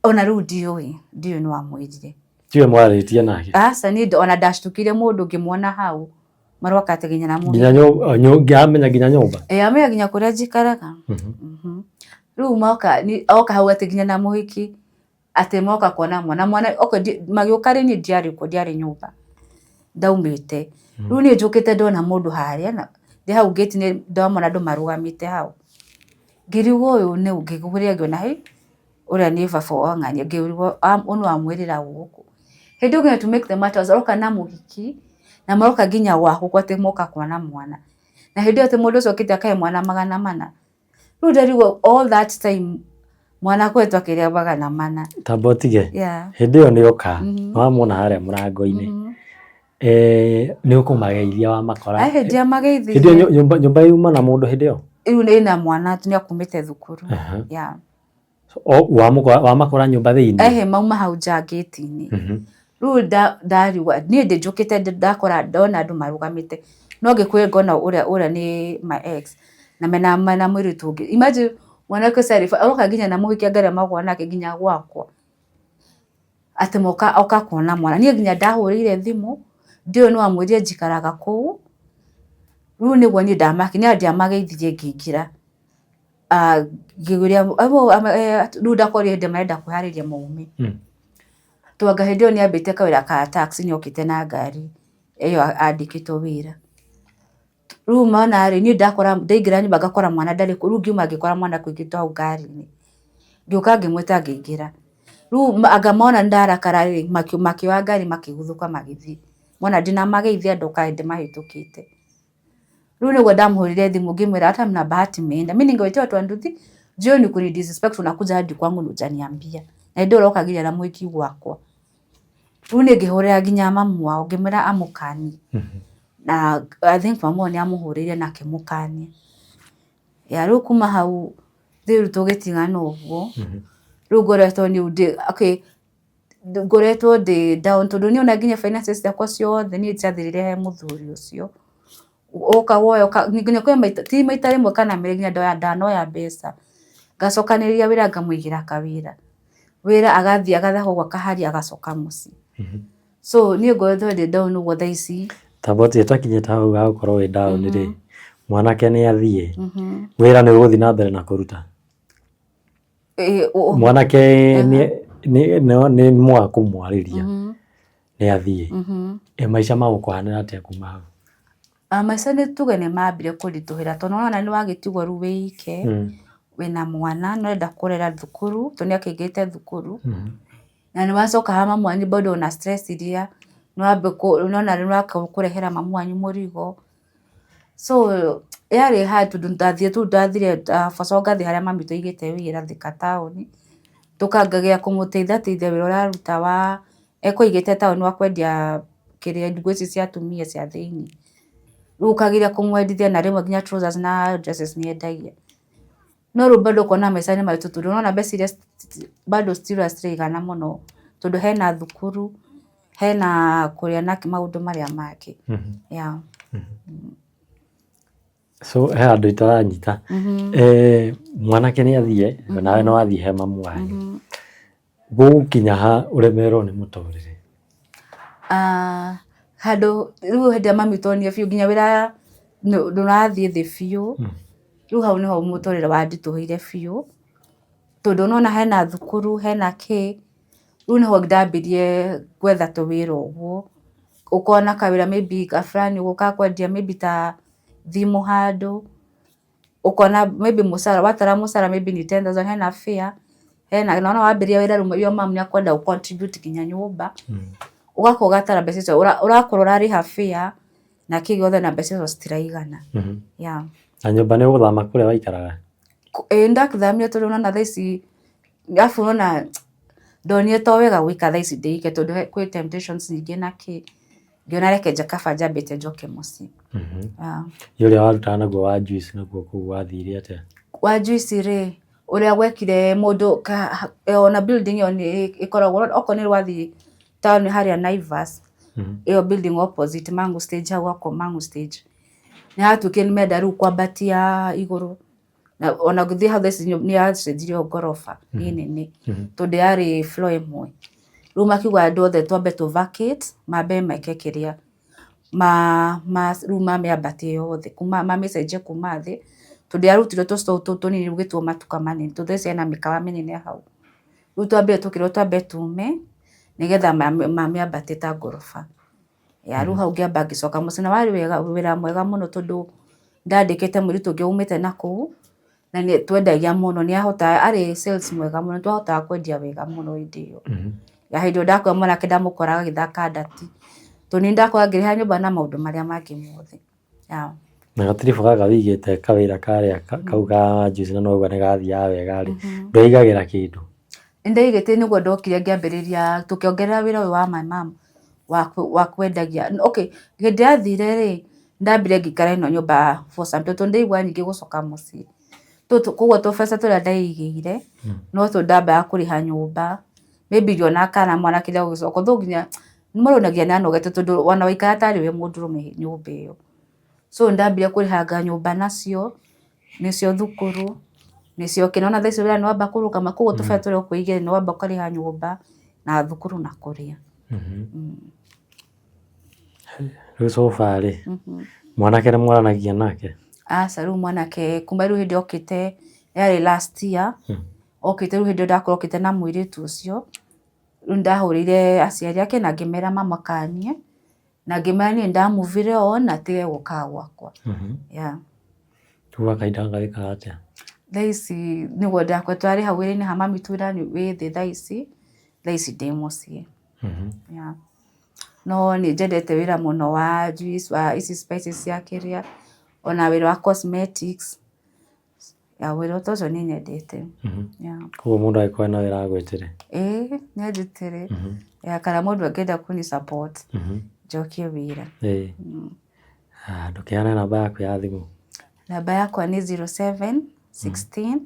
Ona rĩu ndiũĩ, ndiũĩ nũ wamwĩrire. Tiwe mwarĩtie nake? Aca niĩ ona ndacukire mũndũ ngĩmuona hau maroka atĩ nginya na mũhiki. Nginya amenya nginya nyũmba? Ĩĩ amenya nginya kũrĩa njikaraga. Rĩu moka oka hau atĩ nginya na mũhiki atĩ moka kuona mwana mwana okay magĩũka rĩ niĩ ndiarĩ kuo ndiarĩ nyũmba ndaumĩte. Rĩu niĩ njũkĩte ndona mũndũ harĩa na ndĩ hau ngĩti-inĩ ndamona andũ marũgamĩte hau. Ngĩrigwo ũyũ nũ ngĩkuhĩrĩria ngĩona hĩ ũrĩa nĩ baba wa ng'ania ngĩrigwo ũyũ nũ wamwĩrĩra gũkũ. Hĩndĩ ĩyo to make the matters oka na mũhiki na maroka nginya gwaku atĩ moka kuona mwana. Na hĩndĩ ĩyo atĩ mũndũ ũcio okĩte akahe mwana 400. Rĩu ndarigwo all that time mwana akoretwo akĩrĩa 400. Tamba ũtige. Yeah. Hĩndĩ ĩyo nĩ oka, nĩ wamwona harĩa mũrango-inĩ. Nĩ ũkũmageithia wamakora. Hĩndĩ ndiamageithirie. Hĩndĩ ĩyo nyũmba yuma na mũndũ hĩndĩ ĩyo? Rĩu ĩna mwana nĩ akumĩte thukuru. Yeah. Wamakora nyũmba thĩinĩ? Ehe mauma hau nja ngĩti-inĩ. Rĩu ndarigwo niĩ ndĩ njũkĩte ndakora ndona andũ marũgamĩte no ngĩkuhĩrĩria ngona ũrĩa nĩ my ex na mena mũirĩtu ũngĩ. Imagine mwanake ũcio arĩ aroka nginya na mũhiki anga arĩa magũa nake nginya gwakwa atĩ moka oka kuona mwana. Niĩ nginya ndahũrĩire thimũ ndiũĩ nũ wamwĩrire njikaraga kũu. Rĩu nĩguo niĩ ndamakire niĩ ndiamageithirie ngĩingĩra. Ngĩũria rĩu ndakorire hĩndĩ marenda kwĩharĩria maume. To anga hĩndĩ ĩyo nĩ ambĩte kawĩra ka taxi nĩ okĩte na ngari ĩyo andĩkĩtwo wĩra. Rĩu mona rĩ, niĩ ndakora ndaingĩra nyũmba ngakora mwana ndarĩ kuo, rĩu ngiuma ngĩkora mwana akũingĩtwo hau ngari-inĩ. Ngĩũka ngĩmwĩta ngĩingĩra. Rĩu anga mona nĩ ndarakara rĩ, makĩoya ngari makĩguthũka magĩthiĩ. Mona ndinamageithia ndoka ndĩmahĩtũkĩte. Rĩu nĩguo ndamũhũrĩire thimũ ngĩmwĩra hata mna bahati mmeenda. Mimi ningewaitia watu wa nduthi jioni kuni disrespect unakuja hadi kwangu na hujaniambia. Na hĩndĩ ĩyo ũroka nginya na mũhiki gwakwa. Rĩu niĩ ngĩhũrĩra nginya mamu wao ngĩmwĩra amũkanie. Na I think mamu wao nĩ amũhũrĩire na akĩmũkania. Ya rĩu kuma hau rĩu tũgĩtigana ũguo. Rĩu ngoretwo niĩ okay ngoretwo ndĩ down tondũ niĩ ona nginya finances ciakwa ciothe niĩ ciathirire he mũthuri ũcio. Ũka woya nginya kwĩ maita ti maita rĩmwe kana merĩ nginya ndanoya mbeca. Ngacokanĩrĩria wĩra ngamũigĩra kawĩra. Wĩra agathiĩ agathiĩ ũguo akaharia agacoka mũciĩ. So niĩ ngoretwo ndĩ down ũguo thaa ici. Tamba ũtige twakinyĩte hau ha gũkorwo wĩ down rĩ, mwanake nĩ athiĩ, wĩra nĩ ũgũthiĩ na mbere na kũruta? Mwanake nĩ mwaga kũmwarĩria nĩ athiĩ, ĩ maica magũkũhanĩra atĩa kuma hau? Maica nĩ tuge nĩ mambire kũritũhĩra tondũ nĩwona nĩ wagĩtigwo rĩu wĩ ike, wĩna mwana nĩ ũrenda kũrera thukuru tondũ nĩ akĩingĩrĩte thukuru, na nĩ wacoka ha mamu wanyu bado wĩna stress iria nĩwona nĩ ũrakũrehera mamu wanyu mũrigo. So yarĩ hard tondũ ndathire ndabaca ngathiĩ harĩa mami witũ aigĩte wĩra Thika taũni, ngagĩa kũmũteithateithia wĩra ũrĩa araruta wa ekũigĩte taũni wa kwendia kĩrĩa nguo ici cia atumia cia thĩiniĩ. Rĩu ũkageria kũmwendithia na rĩmwe nginya trousers na dresses nĩ endagia. No rĩu bado ũkona maica nĩ maritũ tondũ nĩwona mbeca iria bado still citiraigana mũno tondũ hena thukuru, hena kũrĩa na maũndũ marĩa mangĩ. Yeah. So he handũ itaranyita. Mwanake nĩ athiĩ, nawe nĩ wathiĩ he mamu wanyu. Gũgũkinya ha ũremerwo nĩ mũtũrĩre? Handũ rĩu hĩndĩ ĩrĩa mami witũ onire biũ nginya wĩra ndũrathiĩ thĩ biũ, rĩu hau nĩho mũtũrĩre wanditũhĩire biũ, tondũ nĩwona hena thukuru hena kĩ, rĩu nĩho ndambirie gwetha tũwĩra ũguo, ũkona kawĩra maybe fulani ũguo ka kwendia maybe ta thimũ handũ, ũkona maybe mũcara watara mũcara maybe nĩ 10,000 hena fare, Hena na wona wambĩrĩria wĩra rĩu your mum nĩakwenda ũ contribute nginya nyũmba, ũgakorwo ũgatara mbeca icio ũrakorwo ũrarĩha fare na kĩ gĩothe na mbeca icio citiraigana. Yeah. Na nyũmba nĩ ũgũthama kũrĩa waikaraga? Ĩĩ nĩndakĩthamire tondũ nĩwona thaa ici arabu nĩwona ndonire to wega gũikara thaa ici ndĩ ike tondũ kwĩ temptations nyingĩ na kĩ, ngĩona reke kaba njambĩte njoke mũciĩ. Yeah. Ĩ ũrĩa warutaga naguo wa juice naguo kũu wathire atĩa? Wa juice rĩ, ũrĩa gwekire mũndũ ona building ĩyo nĩ ĩkoragwo okorwo nĩ wathiĩ town harĩa Naivas, ĩyo building opposite Mangu stage hau gwakorwo Mangu stage, nĩ hatuĩkire nĩ marenda rĩu kwambatia igũrũ, na ona ũngĩthiĩ hau thaa ici nĩ yacenjirio ngoroba nĩ nene, tondũ yarĩ floor ĩmwe. Rĩu makiuga andũ othe twambe tũ vacate, mambe meke kĩrĩa, rĩu mamĩambatie yothe, mamĩcenjie kuma thĩ, tondũ yarutirwo tũ store tũu tũnini rĩu gĩtuo matuka manene, tondũ thaa ici hena mĩkawa mĩnene hau. Rĩu twambire tũkĩrwo twambe tume, nĩgetha mamĩambatie ta ngoroba. Ya rĩu hau ngĩamba ngĩcoka mũciĩ, na warĩ wega wĩra mwega mũno tondũ ndandĩkĩte mũirĩtu ũngĩ umĩte na kũu, na nĩ twendagia mũno, nĩ ahotaga arĩ sales mwega mũno, nĩ twahotaga kwendia wega mũno hĩndĩ ĩyo. Ya hĩndĩ ĩyo ndakwĩra mwanake ndamũkoraga agĩthaka ndati, tondũ nĩ ndakoraga ngĩrĩha nyũmba na maũndũ marĩa mangĩ mothe. Yeah. Na gatiribũ gaka wĩigĩte kawĩra karĩa kau ka juice na nĩwauga nĩ gathiaga wega rĩ, ndũigagĩra kĩndũ? Nĩndaigĩte nĩguo ndokire ngĩambĩrĩria tũkĩongerera wĩra ũyũ wa my mum wa kwendagia. Okay, hĩndĩ ĩrĩa athire rĩ, ndambire ngĩikara ĩno nyũmba for some time tondũ ndaiguaga ningĩ gũcoka mũciĩ. Koguo tũbeca tũrĩa ndeigĩire no tuo ndambaga kũrĩha nyũmba, maybe ngĩona kana mwanake nĩegũgĩcoka although nginya mũndũ nginya nĩanogete tondũ ona waikara tarĩ we mũndũrũme nyũmba ĩyo. So nĩndambire kũrĩhanga nyũmba nacio, nĩcio thukuru, nĩcio kĩ, nĩwona thaa ici wĩra nĩwamba kũrũgama koguo tũbeca tũrĩa ũkwĩigĩra nĩwamba ũkarĩha nyũmba na thukuru na kũrĩa. Rĩu so far rĩ, mwanake nĩ mwaranagia nake? Aca rĩu mwanake kuma rĩu hĩndĩ okĩte yarĩ last year, okĩte rĩu hĩndĩ ĩyo ndakorwo okĩte na mũirĩtu ũcio, rĩu nĩndahũrĩire aciari ake na ngĩmera mamakanie, na ngĩmera niĩ nĩnda move on na atige gũkaga gwakwa. Yeah. Rĩu gwa kahinda gaka wĩkaga atĩa? Thaa ici nĩguo ndakwĩra tũrarĩ hau wĩra-inĩ ha mami wĩra wĩ thĩ thaa ici, thaa ici ndĩ mũciĩ. Yeah. No nĩ njendete wĩra mũno wa juice, wa ici spices cia kĩrĩa, ona wĩra wa cosmetics, yeah, wĩra ta ũcio nĩ nyendete. Yeah. Koguo mũndũ angĩkorwo ena wĩra agwĩtĩre? Ĩĩ nĩ anjĩtĩre. Yeah, kana mũndũ angĩenda kũni support njokie wĩra. Ĩĩ. Ndũkĩheane namba yaku ya thimũ. Namba yakwa nĩ 07 16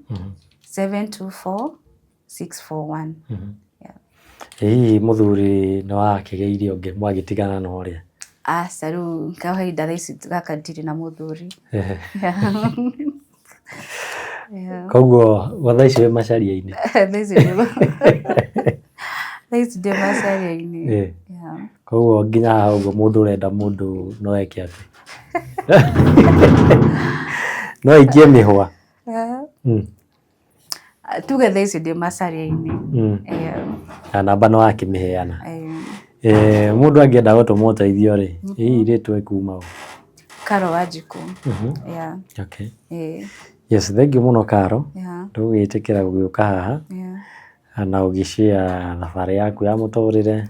724 641. Yeah. Ĩ hihi mũthuri nĩ wakĩgĩire ũngĩ mwagĩtigana na ũrĩa? Aca rĩu kahinda thaa ici gaka ndirĩ na mũthuri. Yeah. Koguo gwa thaa ici wĩ macaria-inĩ? Thaa ici ndĩ macaria-inĩ. Yeah. Koguo nginya haha ũguo mũndũ ũrenda mũndũ no eke atĩa? No aikie mĩhwa? Tuge thaa ici ndĩ macaria-inĩ. Na namba nĩ wakĩmĩheana. Mũndũ angĩenda gũtũma ũteithio rĩ, hihi rĩtwa ĩkuma ũ? Carol Wanjikũ. Yeah. Okay. Yes, thank you mũno Carol. Nĩ gũgĩtĩkĩra gũgĩũka haha na ũgĩ share thabarĩ yaku ya mũtũrĩre,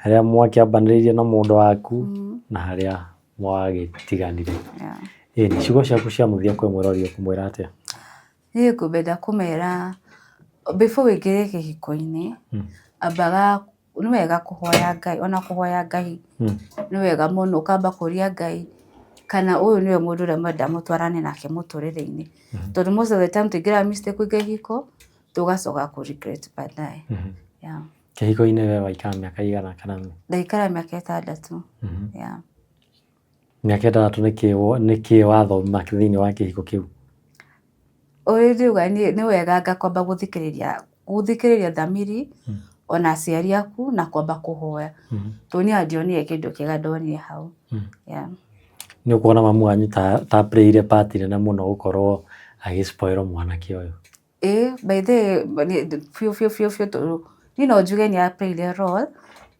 harĩa mwakĩambanĩrĩirie na mũndũ waku na harĩa mwagĩtiganire. Ĩni, ciugo ciaku cia mũthia kwĩ mwĩrori ũkũmwĩra atĩa? Niĩ ngwenda kũmera before ũingĩre kĩhiko-inĩ, ambaga nĩ wega kũhoya Ngai, ona kũhoya Ngai nĩ wega mũno, ũkamba kũria Ngai kana ũyũ nĩwe mũndũ ũrĩa mũrenda mũtwarane nake mũtũrĩre-inĩ. Tondũ most of the time tũingĩraga mistake kũingĩra ihiko, tũgacoka kũ regret baadaye. Yeah. Kĩhiko-inĩ we waikara mĩaka igana kana? Ndaikara mĩaka 6. Yeah. Mĩaka 6 nĩkĩ wathoma thĩinĩ wa kĩhiko kĩu? Ũrĩa ingiuga nĩ wega anga kwamba gũthikĩrĩria thamiri ona aciari aku na kwamba kũhoya. Tondũ niĩ ndionire kĩndũ kĩega ndonire hau. Yeah. Nĩ ũkuona mamu wanyu ta play part nene mũno gũkorwo agĩ spoil mwanake ũyũ? Ĩĩ by the way biũ biũ biũ biũ tondũ niĩ no njuge nĩ a play role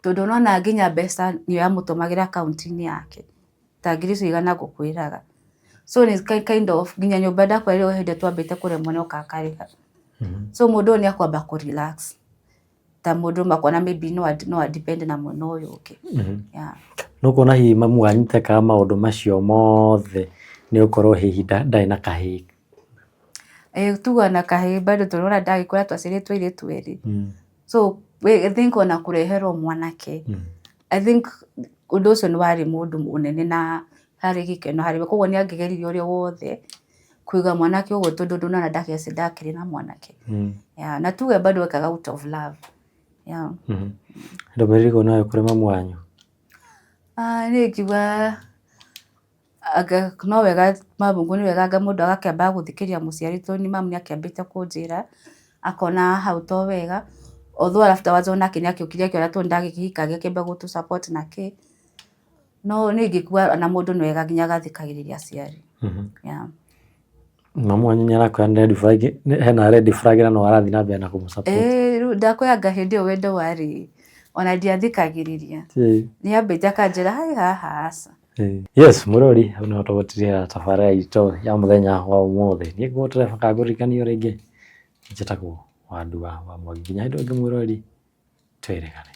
tondũ nĩwona nginya mbeca nĩyo amũtũmagĩra akaunti-inĩ yake ta ngiri icio igana ngũkwĩraga. So nĩ kind of nginya nyũmba ndakwĩra hĩndĩ ĩrĩa twambĩte kũremwo nĩ oka akarĩha. So mũndũ ũyũ nĩ akwamba kũ relax ta mũndũ makona maybe no depend na mwena ũyũ ũngĩ. Yeah. Nũkuona hihi mamu wanyu tekaga maũndũ macio mothe nĩ gũkorwo hihi ndarĩ na kahĩĩ? Ĩĩ tuga na kahĩĩ bado tũrona ndagĩkũra twaciarĩtwo airĩtu erĩ. So I think ona kũreherwo mwanake, I think ũndũ ũcio nĩ warĩ mũndũ mũnene na harĩ gĩkeno harĩ we, koguo nĩ angĩgeririe ũrĩa wothe kũiga mwanake ũguo tondũ ndũnona ndakĩrĩ na mwanake. Yeah, na tuge bado ekaga out of love. Yeah. Ndũmĩrĩri ĩrĩkũ nayo kũrĩ mamu wanyu? Niĩ ingiuga anga no wega mamu nĩ wega anga mũndũ agakĩamba gũthikĩrĩria mũciari tondũ niĩ mamu nĩ akĩambĩte kũnjĩra akona hau to wega, although afterwards onake nĩ akĩũkire akĩona tondũ ndagĩkĩhika agĩkĩamba gũtũ support na kĩ, no niĩ ingĩkuga ona mũndũ nĩ wega nginya agathikagĩrĩria aciari. Yeah. Mamu wanyu nĩ arakwĩra nĩ red flag, hena red flag na no arathiĩ na mbere na kũmũ support? Ĩĩ rĩu ndakwĩranga hĩndĩ ĩyo wendo warĩ ona ndiathikagĩrĩria. Nĩ ambĩte akanjĩra hai haha aca. Yes, mũrori hau nĩho tũgũtigĩra tabarĩra itũ ya mũthenya wa ũmũthĩ. Niĩ ngũgũtereba ngũririkanie o rĩngĩ njĩtagwo Wandua wa Mwangi. Nginya hĩndĩ ĩyo ĩngĩ mwĩroreri, twĩrĩgane.